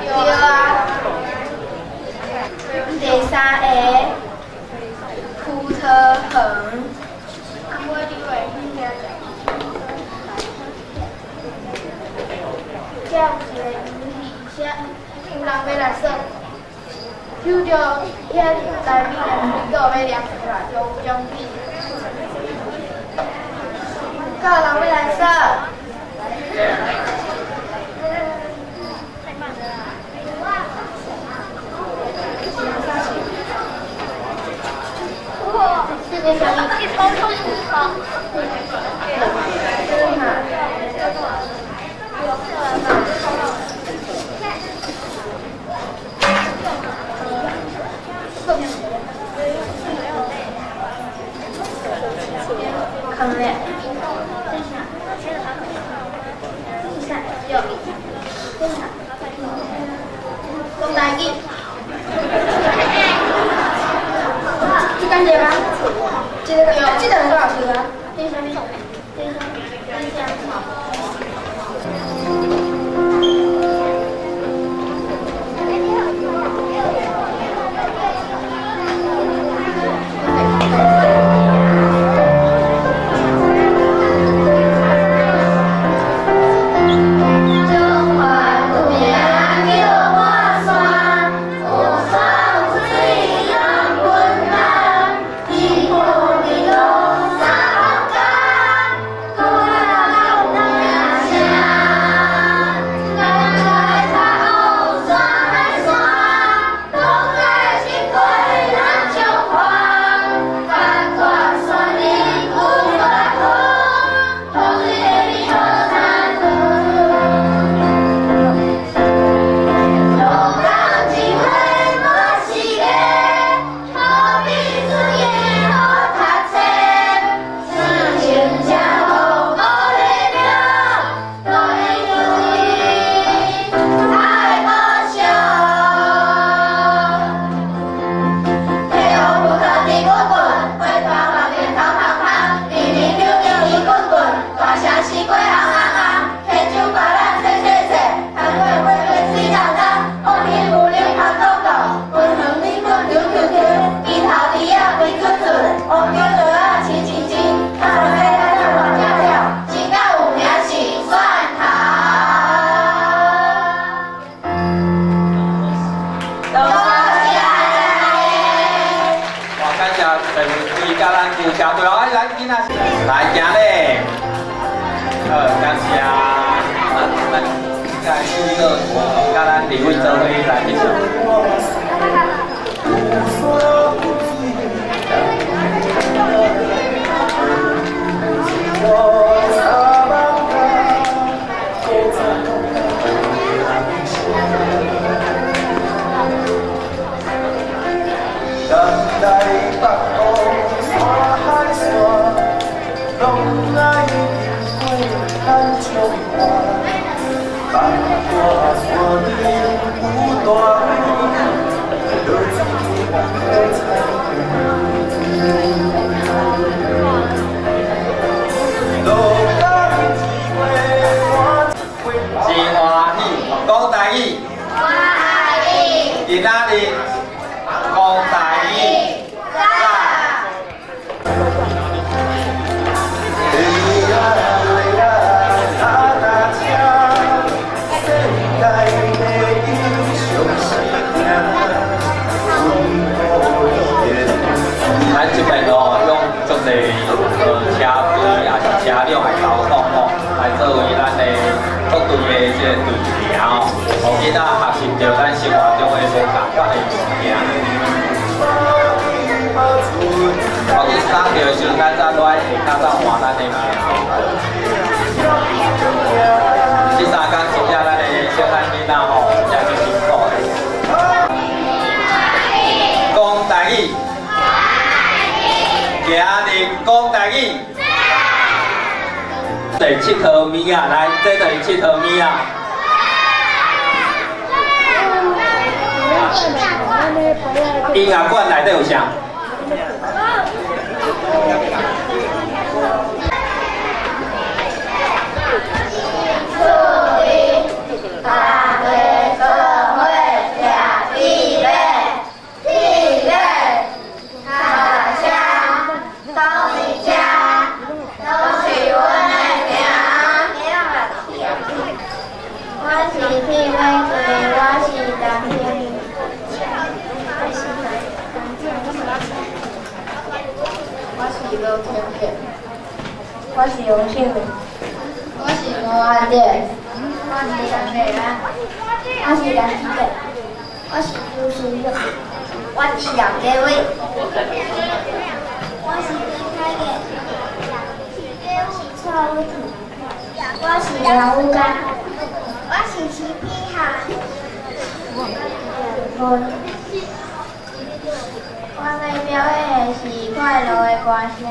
对啊。第三个，葡萄园。这有一个游戏，写有人欲来耍，抽著遐内面的水果欲掠出来就有奖品。敢有人欲来耍？这个啥物？看咧，讲台语，这敢对吗？这个，这个多少钱啊？这啥物？这啥？这啥？中华有名叫來行咧，好，感謝。啊，咱來注意佮咱李偉做伙來翕相。真歡喜，講台語。我愛你。今仔日講台語。咱這邊哦，用足濟車隊也是車輛來交通吼，來作為咱的各隊的這個隊名哦，予囡仔學習著咱生活中的無仝款的物件。予囡仔著時陣，咱才落來下跤才換咱的名哦。這三工真正咱的小漢囡仔吼，真正足辛苦的。講台語。今日講台語，這𨑨迌物仔，來，這就是𨑨迌物仔。音樂館內底有啥？我是杨秀慧，我是吴阿姐，我是陈美兰，我是梁志伟，我是朱思勇，我是杨家伟，我是李开业，我是蔡伟婷，我是杨武刚，我是徐碧涵，我欲表演的是快乐的歌声。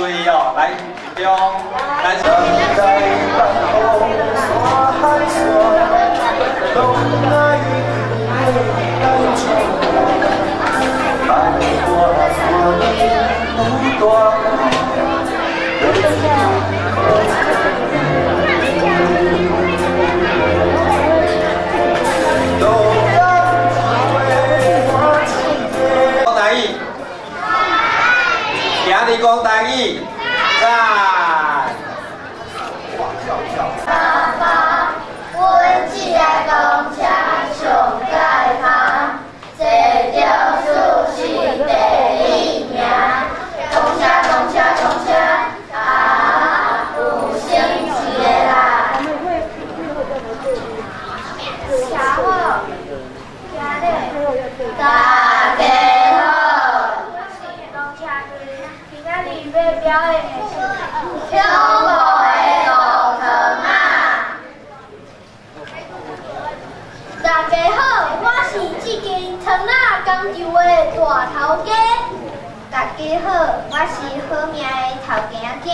水哦，来集中，来。讲台语，赞！爸爸，阮这台公车上盖香，坐著舒适第一名。公车公车公车，啊，有省钱的啦。车好，大家好。表演的是中国的路糖仔。大家好，我是这间糖仔工厂的大头家。大家好，我是好命的头家囝。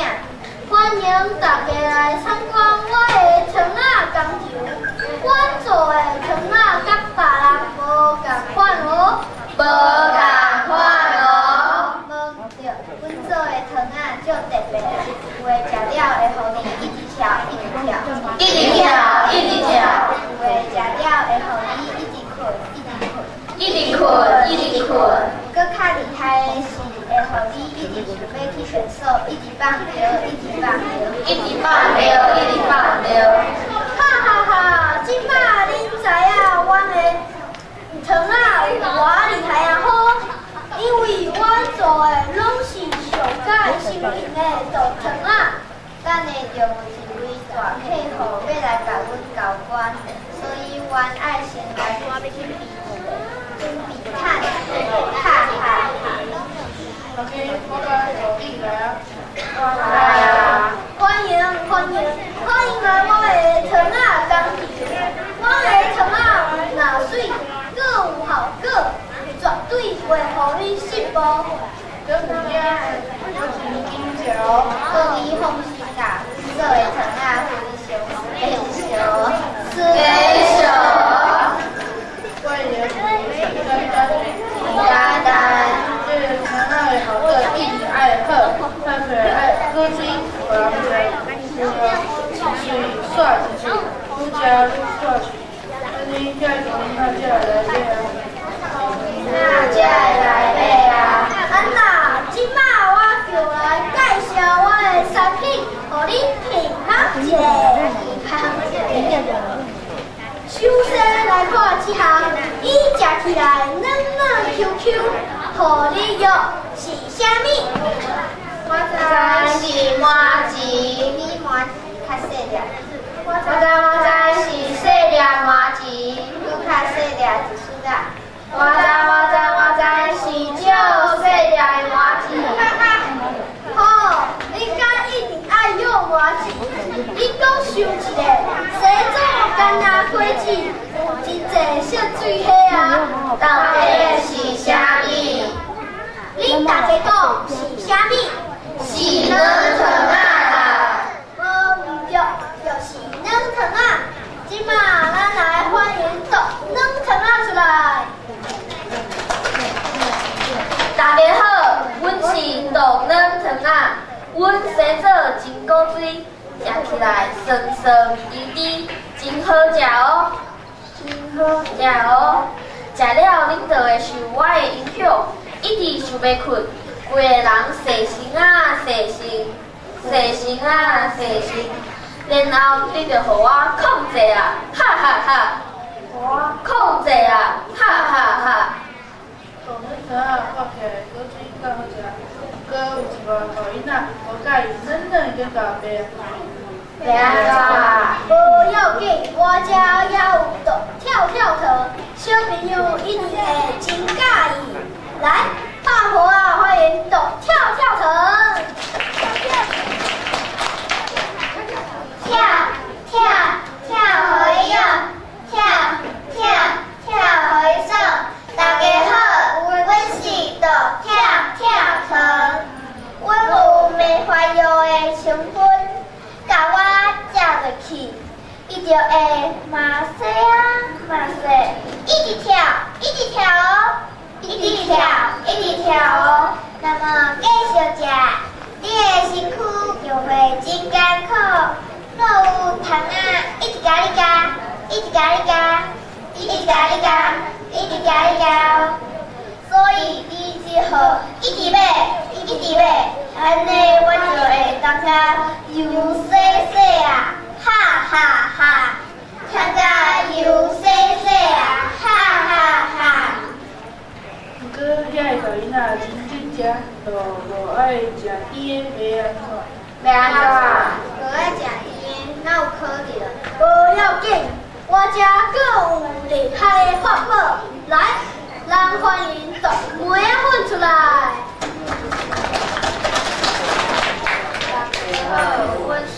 欢迎大家来参观我的糖仔工厂。阮做的糖仔佮别人无仝款哦，无仝款哦。无对，阮做的糖仔足特别的，有的食了会予你一直笑，一直跳，一直跳，一直跳。有的食了会予你一直睏，一直睏，一直睏，一直睏。阁较厉害的是，会予你一直想欲去厕所，一直放尿，一直放尿，一直放尿，一直放尿。哈哈哈！这摆恁知影阮的糖仔有偌厉害啊吼？因为阮做的拢是上盖新型的杜糖仔。等下就有一位大客户欲来共阮交关，所以阮爱先来准备一下，准备趁，哈哈哈。来啊！欢迎欢迎欢迎来我的糖仔工厂，我的糖仔若媠，阁有效果，绝对袂予你失望。阁你放心啦，阮做的糖仔非常 special， special。简单。这个糖仔的效果一定爱好，看起来爱果水，予人食，一喙煞一喙，愈食愈煞喙。安呢才会讲才会来买啊。那才会来买啊！安那，这摆我就来介绍我的产品，予恁品尝一下。首先来看这项，伊食起来软软 Q Q，予你约是啥物？我知是麻糍，比麻糍较细粒。我知我知是细粒麻糍，阁较细粒一丝仔。我知我知我知是少细粒的麻糍。好，你敢一定爱约麻糍？你阁想一下，生做干焦果子有真济色水虾啊，到底是啥物？恁大家讲是啥物？是软糖仔啦。无毋对，就是软糖仔。这马咱来欢迎做软糖仔出来。大家好，阮是杜软糖仔，阮生做真古锥，食起来酸酸甜甜，真好食哦，真好食哦。食了恁就会受我的影响，一直想欲睏，规个人细神啊细神，细神啊细神，然后你就予我控制啊，哈哈哈！控制啊，哈哈哈！杜软糖仔看起来果水够好食，阁有一寡小囡仔无佮意软软叫豆白。袂按怎？无要紧，我这犹有杜跳跳糖，小朋友一定会真佮意。来，拍鼓仔，欢迎杜跳跳糖。跳跳跳予伊约，跳跳跳予伊爽。大家好，阮是杜跳跳糖，阮有棉花会嘛细啊嘛细，一直跳，一直跳哦，一直跳，一直跳哦。那么继续食，你的身躯就会真艰苦。若有虫仔一直共你咬，一直共你咬，一直共你咬，一直共你咬。所以你只好一直买，一直买，按呢阮就会当甲油细细啊，哈哈哈！听甲油细细啊，哈哈哈！毋过遐个大囡仔真紧食，就无爱食甜的，欲按怎？欲按怎？无爱食甜的，哪有可能？无要紧，我遮阁有厉害的法宝，来，咱欢迎毒梅仔粉出来。大家好，阮是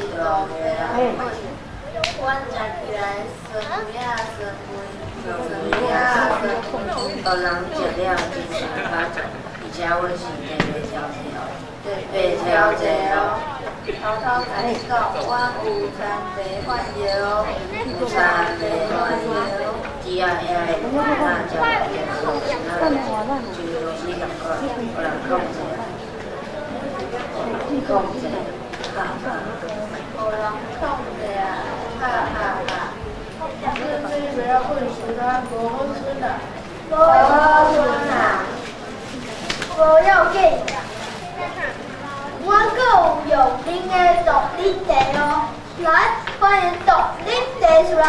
毒梅仔粉，阮食起来酸味仔酸味，酸味仔酸味，予人食了精神饱足，而且阮是特别调制哦，特别调制哦。偷偷共你讲，阮有参茶发药哦，有参茶发药，只要遐个囡仔食了健康，就老师共款，予人控制，控制，哈哈，予人控制啊，哈哈哈！毋过这麦仔粉实在无好囥啦，无好囥啦，无要紧。我阁有用恁的毒奶茶哦，来，欢迎毒奶茶出来。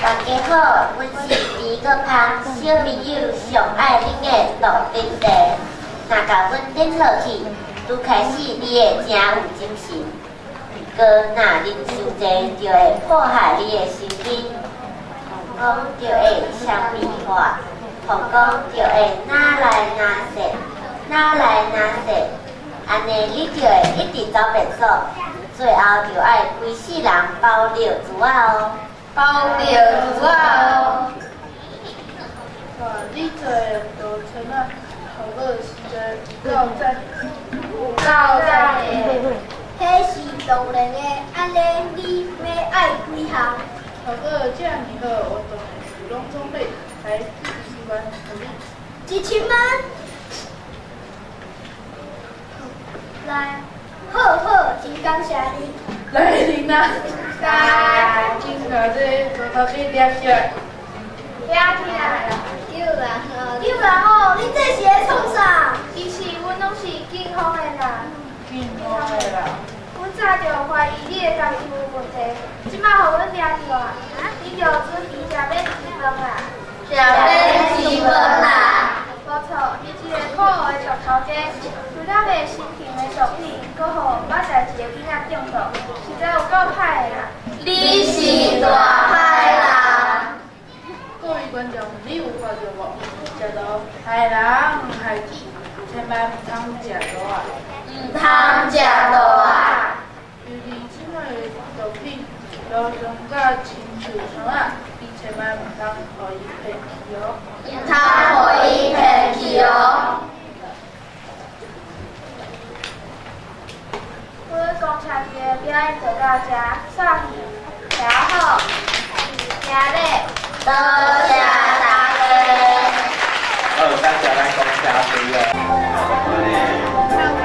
大家好，阮是李国芳小朋友上爱啉的毒奶茶。若共阮啉落去，拄开始你会真有精神，阁若啉伤济，就会破坏你的神经，讲就会签名化，讲就会哪来哪去，哪来哪去，按呢你就会一直走便所，最后就爱规世人包尿珠仔哦，包尿珠仔哦。哇，你做的毒虫仔，效果实在有够赞，有够赞的。彼是当然的，按呢你欲爱几项？效果遮尔好，我当然是拢总买，来1000万予你。1000万？来，好好，真感谢你。来恁啊！来，请共这大头家掠起来。掠起来啦！救人哦！救人哦！你这是咧创啥？其实阮拢是警方的啦。警方的啦。阮早就怀疑你的工作有问题，这摆予阮掠著啊！你就准备食免钱饭啦。食免钱饭啦！无错，你这个可恶的毒头家，除了卖新型的毒品，阁予捌代志的囡仔中毒，实在有够歹的啦！你是大歹人。各位观众，你有看著无？食毒害人害己，千万毋通食毒啊！毋通食毒啊！尤其这摆的毒品包装甲亲像虫仔，你千万毋通予伊骗去哦！毋通予伊骗去哦！阮公车队的表演就到这，散去，徛好，行礼，多谢大家。好，感谢咱公车队哦。三万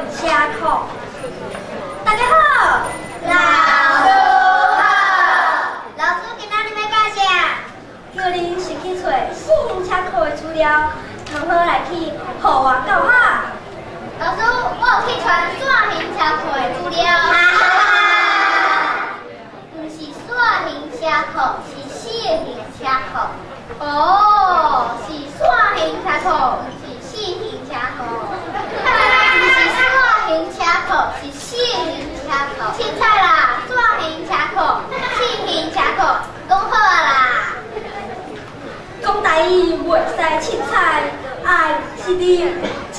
车库。大家好，老师好。老师今仔日欲教啥？叫恁先去揣四行车库的资料，通好来去户外教学。老师，我有去传线行车库的资料。哈哈哈！毋是线行车库，是四行车库。哦，是线行车库，毋是四行车库。毋是线行车库，是四行车库。凊彩啦，线行车库，四行车库，讲好啊啦。讲台语袂使凊彩，爱一字一字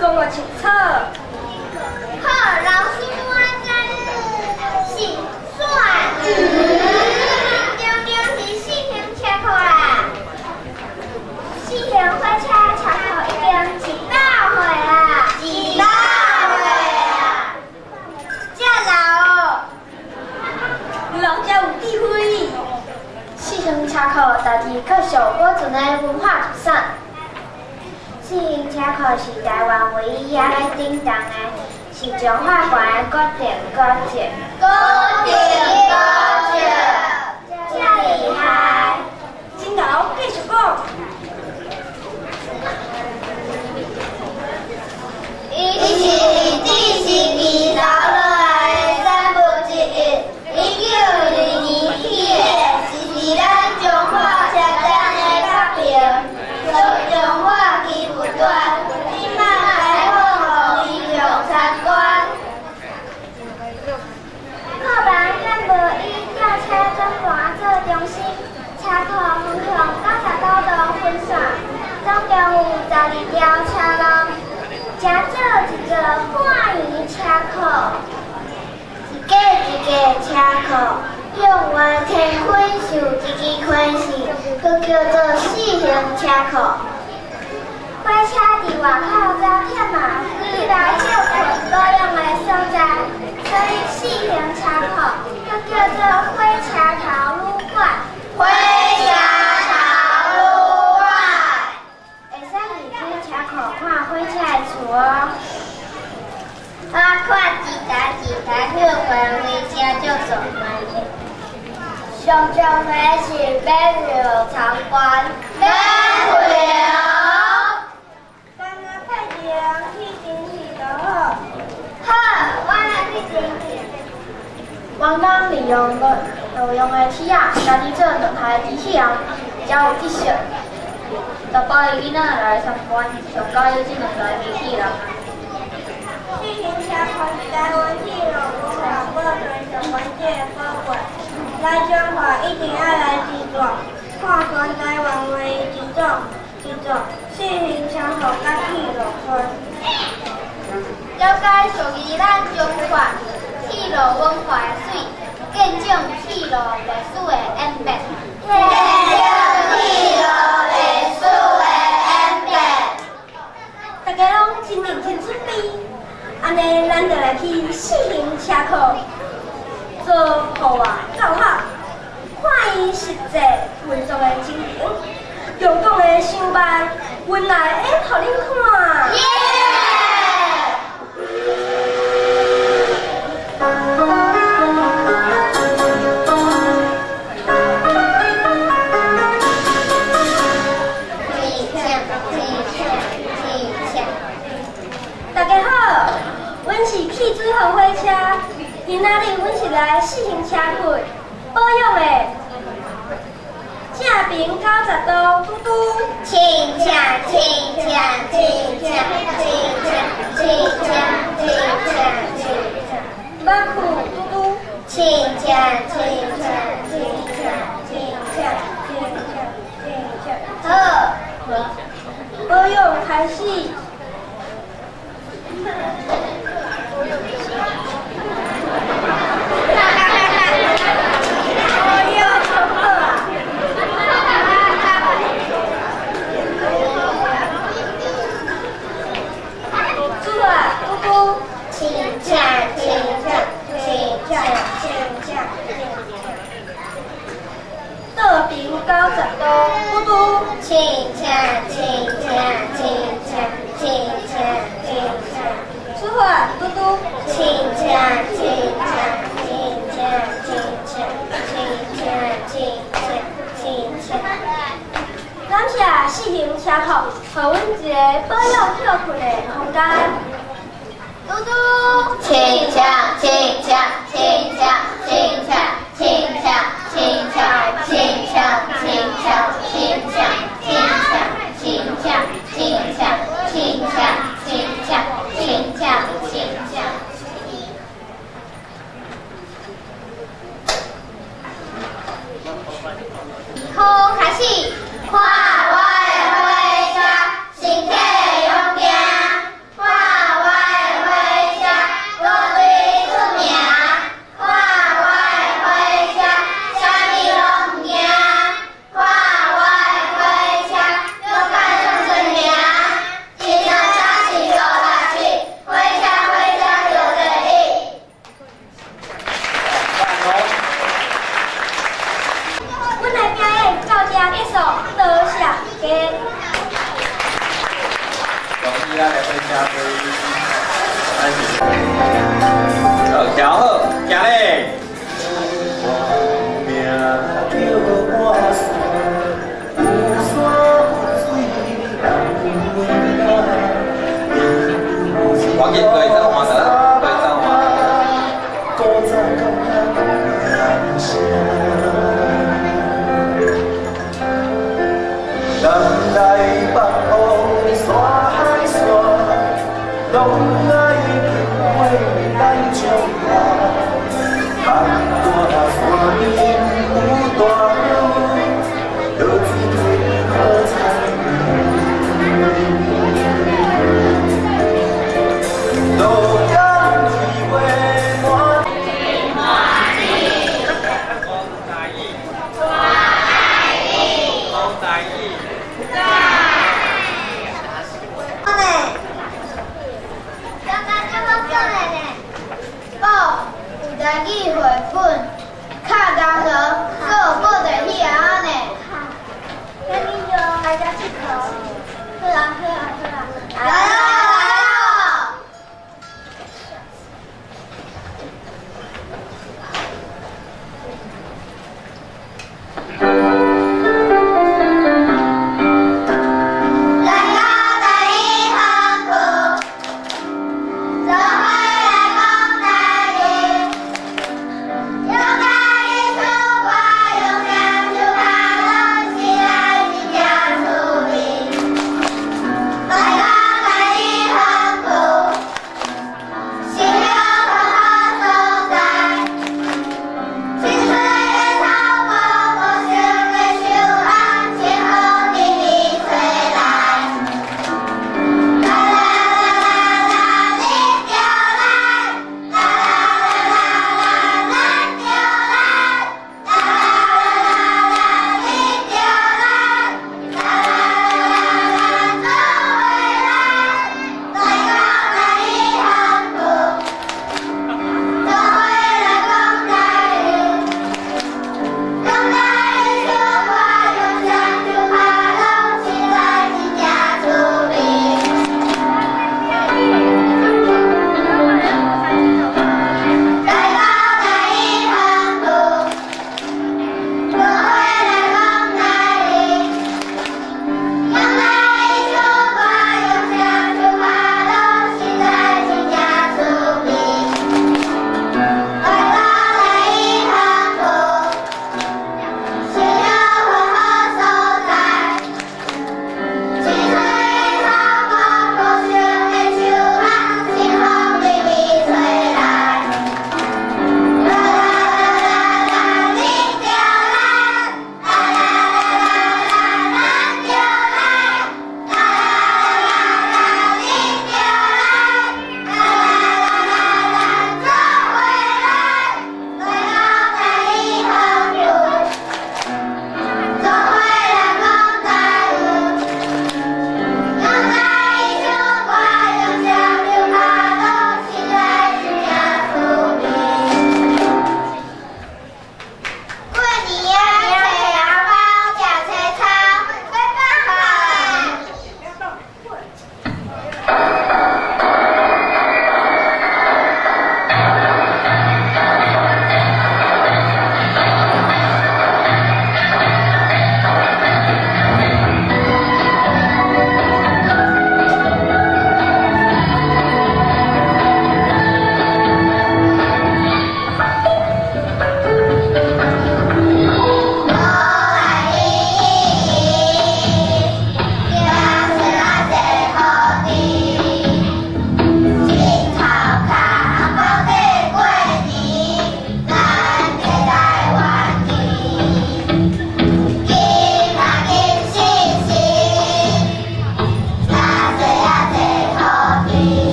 讲个清楚。好，老师我知。是线，重点是四行车库啦。四行火车车库已经100岁啦。100岁啊！这老哦，老才有智慧。四行车库大致继续保存的文化遗产。四行车库是台湾唯一犹咧振动的，是彰化县的国定古迹。国定古迹，遮厉害！真𠢕，继续讲。伊是日治时期留落来的产物之一，1922年起的，是伫咱彰化车站的北边，属彰化基务段，这摆开放予民众参观。库房干部以吊车转盘做中心，车库分向99度分线，总共有12条车路。成做一个半圆车库，一个一个车库向外天开受一支宽线，阁叫做四行车库。火车伫外口走忝啊，去来歇睏保养的所在，所以四行车库阁叫做火车头旅馆。火车头旅馆。会使离开车库看火车的厝哦。我看一台一台休困飞车足壮观的。上重要是免票参观。免票。刚刚派一个人去登记就好。好，我来去登记。王刚利用路用的铁仔，家己做两台机器人，真有特色。大包的囡仔来参观，上佮意这两台机器人。四行车库是台湾铁路文化保存上完整的宝库，来彰化一定爱来一转，看全台湾唯一一座四行车库佮铁路村。了解属于咱彰化铁路文化的水，见证铁路历史的演变。见证铁路历史的演变。大家拢真认真准备，按呢，咱就来去四行车库做户外教学，看伊实际运作的情形，用讲的伤慢，阮来演予恁看。大家好，阮是汽水号火车，今仔日阮是来四行车库保养的。正平90度，嘟嘟。亲切亲切亲切亲切亲切亲切亲切。马裤嘟嘟。亲切亲切亲切亲切亲切亲切。好。保养开始。保养好啊！出来，嘟嘟。亲切亲切亲切亲切亲切。倒平90度，嘟嘟。亲切亲切亲切亲切亲切。出发。车库，予阮一个保养歇睏的空间。嘟嘟，轻巧轻巧轻巧轻巧轻巧轻巧轻巧轻巧轻巧轻巧轻巧轻巧轻巧轻巧轻巧轻巧。好，开始。看我的火车，身体勇健。看我的火车，无对出名。看我的火车，啥物拢毋惊。看我的火车，勇敢上出名。一、二、三、四、五、六、七，火车火车就第一。阮的表演到这结束，多谢大家。恭喜咱的火车队，好，调好，行咧。赶紧对走换得，对走换。南来北往山海山，拢爱经过咱彰化。大山边有大路，落水溪好菜园。落江一月满。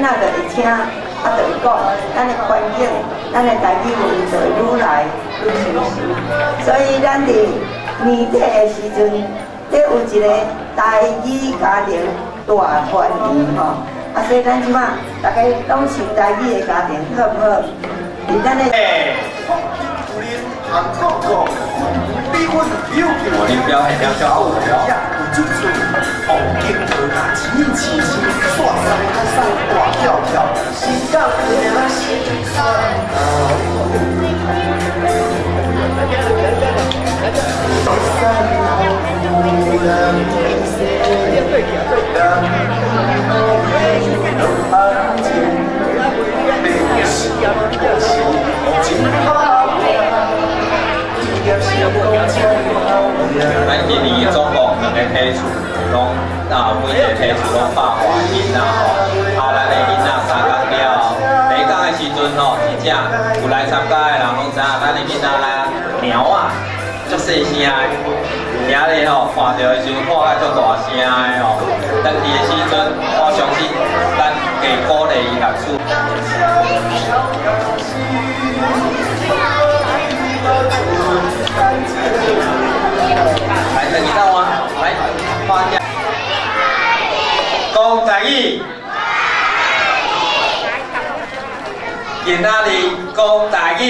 仔就會聽，啊就會講，咱的環境，咱的台語文就會愈來愈成熟。所以咱佇年底的時陣，咧有一個台語家庭大團圓吼，啊，所以咱這馬大家攏是台語的家庭，好毋好？佇咱的。我恁表現了就好了。咱今年總共兩个梯次，攏啊每一个梯次攏百外囡仔吼，啊咱的囡仔三工了後，第一工的時陣吼，真正有來參加的人攏知影，咱的囡仔來貓啊，足細聲的，今日吼看著的時陣喊甲足大聲的吼，轉去的時陣，我相信咱加鼓勵伊讀書。來，等一下我來放下。講台語，今仔日講台語。